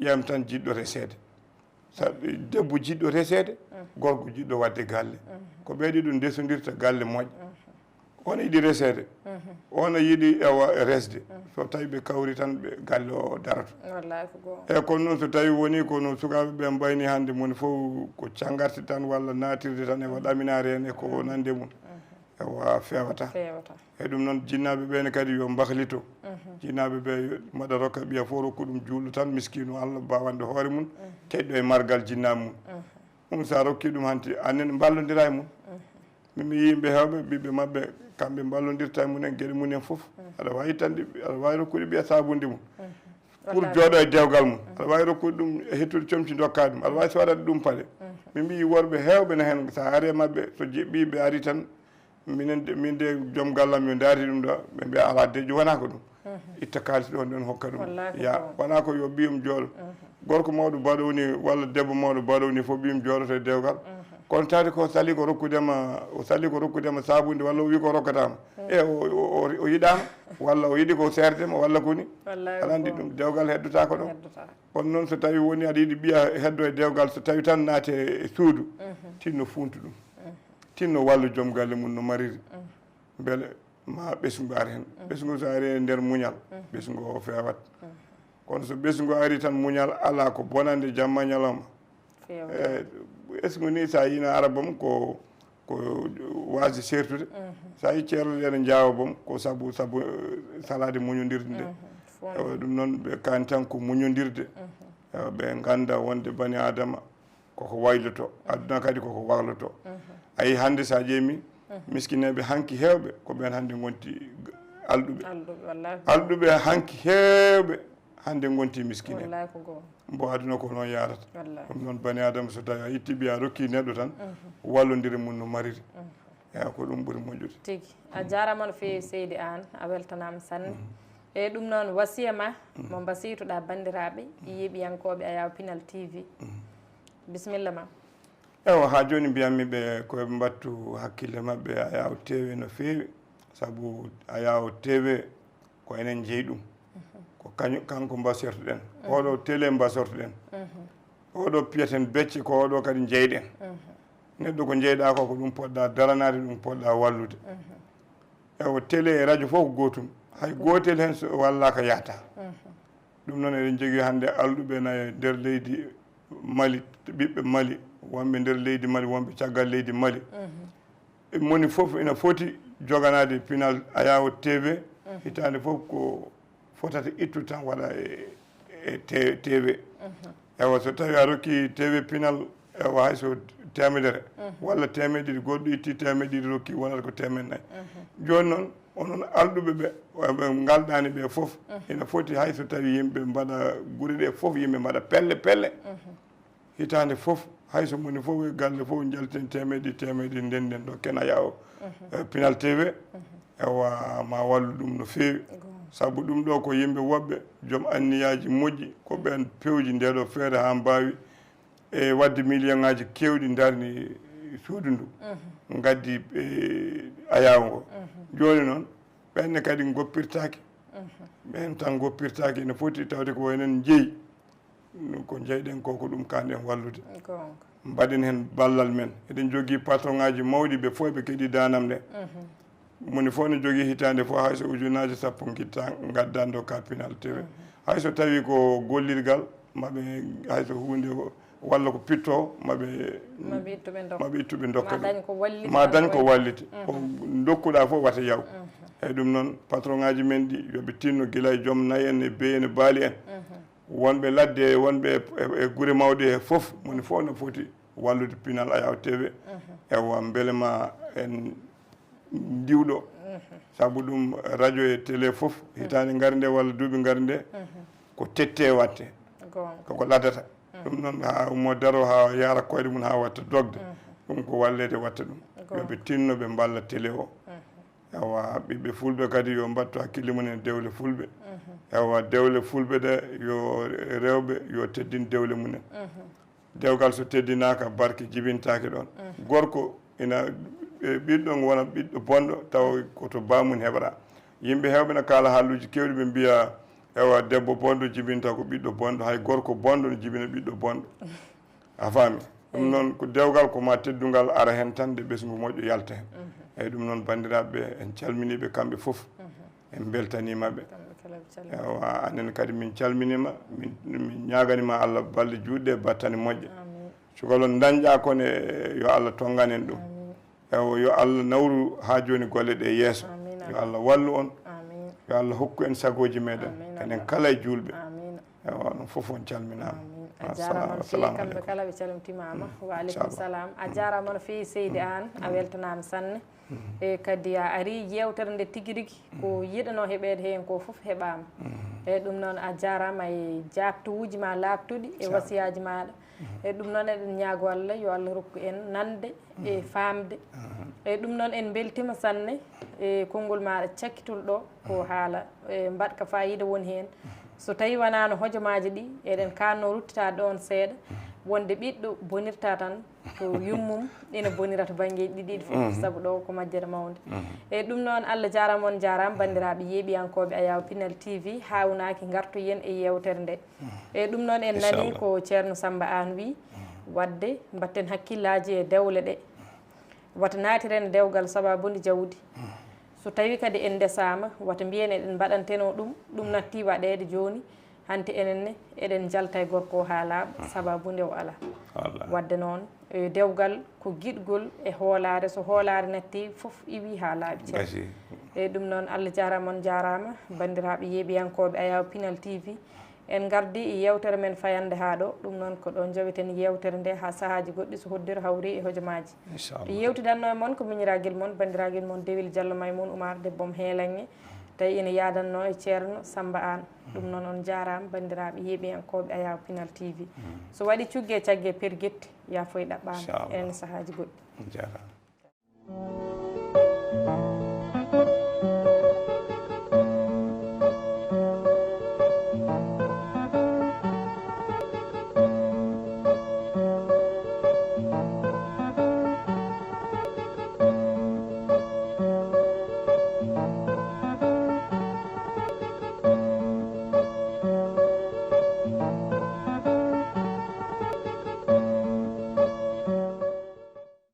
ƴeem tan jiɗɗo reseede. Sabu debbo jiɗɗo reseede, gorko jiɗɗo waɗde galle. Ko ɓe ɗiɗo ndesondirta galle moƴƴa. Oon yiɗi reseede, oon yiɗi ewa resde. So tawi ɓe kawri tan ɓe galle o daroto. Wallahi ko goonga. Eyi kono noon so tawi woni kono sukaaɓe ɓe mbayni hannde moni fof ko cangarte tan walla naatirde tan e waɗaminaare en e ko nande mum. Ewa feewata. Feewata. E ɗum noon jinnaaɓe ɓe ne kadi yo mbahlito. Jinnaaɓe ɓe yo mbaɗa rokka ɓiya fof rokku ɗum juulɗo tan miskiino Allah bawanɗo hoore mum, keɗɗo e margal jinnaaɓe mum. Ɗum so a rokki ɗum hanti anen mballondira e mum. Min mi yii yimɓe heewɓe ɓiɓɓe maɓɓe kamɓe mballondirta e mumen geɗe mumen fof. Aɗa waawi ittanɗe, aɗa waawi rokkude ɓiya sabunde mum. Pour jooɗo e dewgal mum. Aɗa waawi rokkude ɗum e hettude comci ndokka ɗum. Aɗa waawi soodade ɗum paɗe. Min mbiyi worɓe heewɓe ne heen so a ari e maɓɓe so je-, ɓiɓɓe ari tan minen de, min de joom gallam yo ndaari ɗum ɗo. Ɓe mbiya alaa deƴƴo wonaa ko ɗum. Itta kaalis ɗon ɗon hokka ɗum. Wallaahi ko ya, ɗum. Wonaa ko yo ɓiyum jooɗo. Gorko mawɗo baɗo ni walla debbo mawɗo baɗo ni fof ɓiyum jooɗoto e dewgal. Kono tawde ko sali ko rokkudema, o sali ko rokkudema sabunde walla o wi ko rokkatama. E o, o, o, o yiɗama walla o yiɗi ko serdema walla ko ni. Wallaahi aɗa anndi ko ɗum dewgal heddotako ɗon. Heddotako. Kono noon so tawi woni aɗa yiɗi ɓiya heddo e dewgal so tawi tan naate e suudu, tinno funtu ɗum. Tinno wallu joom galle mum no mariri. Mbele ma ɓesngu ar heen. Ɓesngu so ari e nder muñal, ɓesngu o feewat. Kono so ɓesngu ari tan, muñal alaa, ko bonande jamma ñalawma. Feewde. Eh, ɓesngu ni, so a yina arabam ko, ko waasde seertude. So a yi ceerleɗe ene njaawa bam, ko sabu, sabu, eh, salaade muñondirde nde. Ewa, ɗum noon, ɓe kaani tan ko muñondirde. Ewa, ɓe ngannda wonde bani Aadama koko wayloto, aduna kadi koko wayloto. A yi hannde, so a ƴeemi, miskineeɓe hanki heewɓe ko ɓeen hannde ngonti alɗuɓe. Alɗuɓe, wallaahi. Alɗuɓe hanki heewɓe hannde ngonti miskineeɓe. Wallaahi ko goonga. Mbo aduna ko noon yaarata. Wallaahi. Ɗum noon, bani Aadama, so tawi a itti ɓiya, a rokki neɗɗo tan, wallondire mum no mariri. Ewa, ko ɗum ɓuri moƴƴude. Tigi. A jaaraama no feewi, seydi Aan, a weltanaama sanne. E ɗum noon, wasiya ma, mo mbasiytoɗaa banndiraaɓe, yeeɓiyankooɓe Ayaawo Pinal T V. Bisimilla ma. Ewa, haa jooni mbiyanmi ɓe ko ɓe mbattu hakkille maɓɓe Ayaawo T V no feewi, sabu Ayaawo T V ko enen njeyi ɗum. Ko kañum, kanko mbasortoɗen. Oɗo télé mbasortoɗen. Oɗo piyeten becce, ko oɗo kadi njeyɗen. Neɗɗo ko njeyɗaa ko, ko ɗum poɗɗaa daranaade, ɗum poɗɗaa wallude. Ewa, télé e radio fof ko gootum. Hay gootel heen so wallaaka yahata. Ɗum noon, eɗen njogii hannde alɗuɓe ena e nder leydi Mali, ɓiɓɓe Mali, wonɓe nder leydi Mali, wonɓe caggal leydi Mali. E moni fof ina foti joganaade pinal Ayaawo T V, hitaande fof ko fotata ittude tan waɗa e, e te-, T V. Ewa, so tawi a rokki T V pinal, ewa, hay so teemedere walla teemeɗe ɗiɗi, goɗɗo itti teemeɗe ɗiɗi rokki, wonata ko teemeɗe nayi. Jooni noon, onon alɗuɓe ɓe, ɓe ngalɗaani ɓe fof, ina foti hay so tawi yimɓe mbaɗa gure ɗe fof, yimɓe mbaɗa pelle, pelle. Hitaande fof, hay so moni fof e galle fof njalten teemeɗe, teemeɗe, ndenden ɗo kena yawo. Eh, Pinal T V, ewa, ma wallu ɗum no feewi. Sabu ɗum ɗo ko yimɓe woɓɓe, joom anniyaaji moƴƴi, ko ɓeen pewji nde ɗo feere haa mbaawi e waɗde million ŋaaji keewɗi ndarni suudu ndu, ngaddi, eh, Ayaawo ngo. Jooni noon, ɓeen ne kadi ngoppirtaake. Ɓeen tan ngoppirtaake, ene foti tawde ko enen njeyi. Ko njeyɗen ko, ko ɗum kaanɗen wallude. Goonga. Mbaɗen heen ballal men. Eɗen njogii patron ŋaaji mawɗi, ɓe fof ɓe keɗii daanam nde. Moni fof ne jogii hitaande fof hay so ujunnaaje sappo ngitta, ngaddan ɗo ka Pinal T V. Hay so tawi ko gollirgal, maɓe, hay so huunde o, walla ko pitto, maɓe, maɓe ittu ɓe ndokka. Maɓe ittu ɓe ndokka ɗum. Ma dañ ko walliti. Ma dañ ko walliti. Ko ndokkuɗaa fof wata yaw. Eyi ɗum noon, patron ŋaaji men ɗi, yo ɓe tinno gila e joom nayi en e beyi en e baali en. Wonɓe ladde, wonɓe e, e, e gure mawɗe he fof, moni fof no foti wallude Pinal Ayaawo T V. Ewa, mbele ma en ndiwɗo. Sabu ɗum, radio e télé fof, hitaande ngari nde walla duuɓi ngari nde, ko tette watte. Goonga. Koko laddata. Ɗum noon, haa ummo daro, haa yaara koyɗe mum, haa watta dogde. Ɗum ko walleede watta ɗum. Goonga. Yo ɓe tinno, ɓe mballa télé o. Ewa, ɓiɓɓe fulɓe kadi yo mbattu hakkille mum en dewle fulɓe. Ewa, dewle fulɓe ɗe, yo rewɓe, yo teddin dewle mum en. Dewgal so teddinaaka, barke jibintaake ɗoon. Gorko ina, e, ɓiɗɗo ngo wona ɓiɗɗo bonɗo, tawa ko to baamum heɓra. Yimɓe heewɓe na kaala haalluuji keewɗi, ɓe mbiya, ewa, debbo bonɗo jibinta ko ɓiɗɗo bonɗo, hay gorko bonɗo no jibina ɓiɗɗo bonɗo. A faami? Ɗum noon, ko dewgal, ko ma teddungal ara heen tan, nde ɓesngu moƴƴo yalta heen. Eyi, ɗum noon, banndiraaɓe, en calminii ɓe kamɓe fof. En mbeltaniima ɓe. Kamɓe kala ɓe calminii. Ewa, anen kadi min calminiima, min, min ñaaganiima Allah balɗe juutɗe e battane moƴƴe. Amiin. Cukalon dañƴaa kon e, yo Allah tonngan en ɗum. Amiin. Ewa, yo Allah nawru haa jooni golle ɗe yeeso. Amiin, amiin. Yo Allah wallu on. Amiin. Yo Allah hokku en sagooji meɗen. Amiin, enen Allah. Kala e juulɓe. Amiin. Ewa, onon fof on calminaama. Amiin. A jaaraama no feewi, kamɓe kala ɓe calmitimaama. Wa aleykum salam. A jaaraama no feewi, seydi Aan, a weltanaama sanne. E kadi a ari yeewtere nde tigi rigi, ko yiɗanoo heɓeede heen ko fof heɓaama. E ɗum noon, a jaaraama e jaaɓtowuuji ma laaɓtuɗi e wasiyaaji maaɗa. E ɗum noon, eɗen ñaago Allah yo Allah rokku en nande e faamde. E ɗum noon, en mbeltiima sanne e konngol maaɗa cakkitol ɗo, ko haala e mbaɗka faayiida woni heen. So tawi wanaano hojomaaji ɗi, eɗen kaanno ruttitaade ɗoon seeɗa, wonde ɓiɗɗo bonirta tan to yummum, ina bonira to banngeeji ɗiɗi ɗi fof, sabu ɗo ko majjere mawnde. E ɗum noon, Allah jaaraama, on jaaraama, banndiraaɓe yeeɓiyankooɓe Ayaawo Pinal T V, haawnaaki ngartoyen e yeewtere nde. E ɗum noon, en nani ko Ceerno Sammba Aan wi, waɗde mbaɗten hakkillaaji e dewle ɗe. Wata naatiren dewgal sabaabu nde jawdi. So tawi kadi en ndesaama, wata mbiyen eɗen mbaɗantenoo ɗum, ɗum natti waɗeede jooni, Hanti enen ne eɗen njalta e gorko o haa laaɓa, sababu nde o alaa. Wallahi. Wadde noon, e dewgal ko giɗgol e hoolaare, so hoolaare natti fof iwi haa laaɓi, ceerno. Gasi. Eyyi, ɗum noon, Allah jaaraama, on jaaraama, banndiraaɓe yeeɓiyankooɓe Ayaw Pinal T V. En ngardi e yeewtere men fayannde haa ɗo, ɗum noon ko ɗo njoweten yeewtere nde haa sahaaji goɗɗi so hoddiro hawri e hojomaaji. Inchallah. Yeewtidanno e mon ko miñiraagel mon, banndiraagal mon Dewel Diallo Maymoun Oumar, debbo mo Heelanŋe, tawi ene yaadanno e ceerno Samba Aan. Ɗum noon, on jaaraama, banndiraaɓe yeeɓiyankooɓe Ayaw Pinal T V. So waɗi cugge cagge pergetti, yaafoy ɗaɓɓaama. Inchallah. Enen sahaaji goɗɗi. On jaaraama.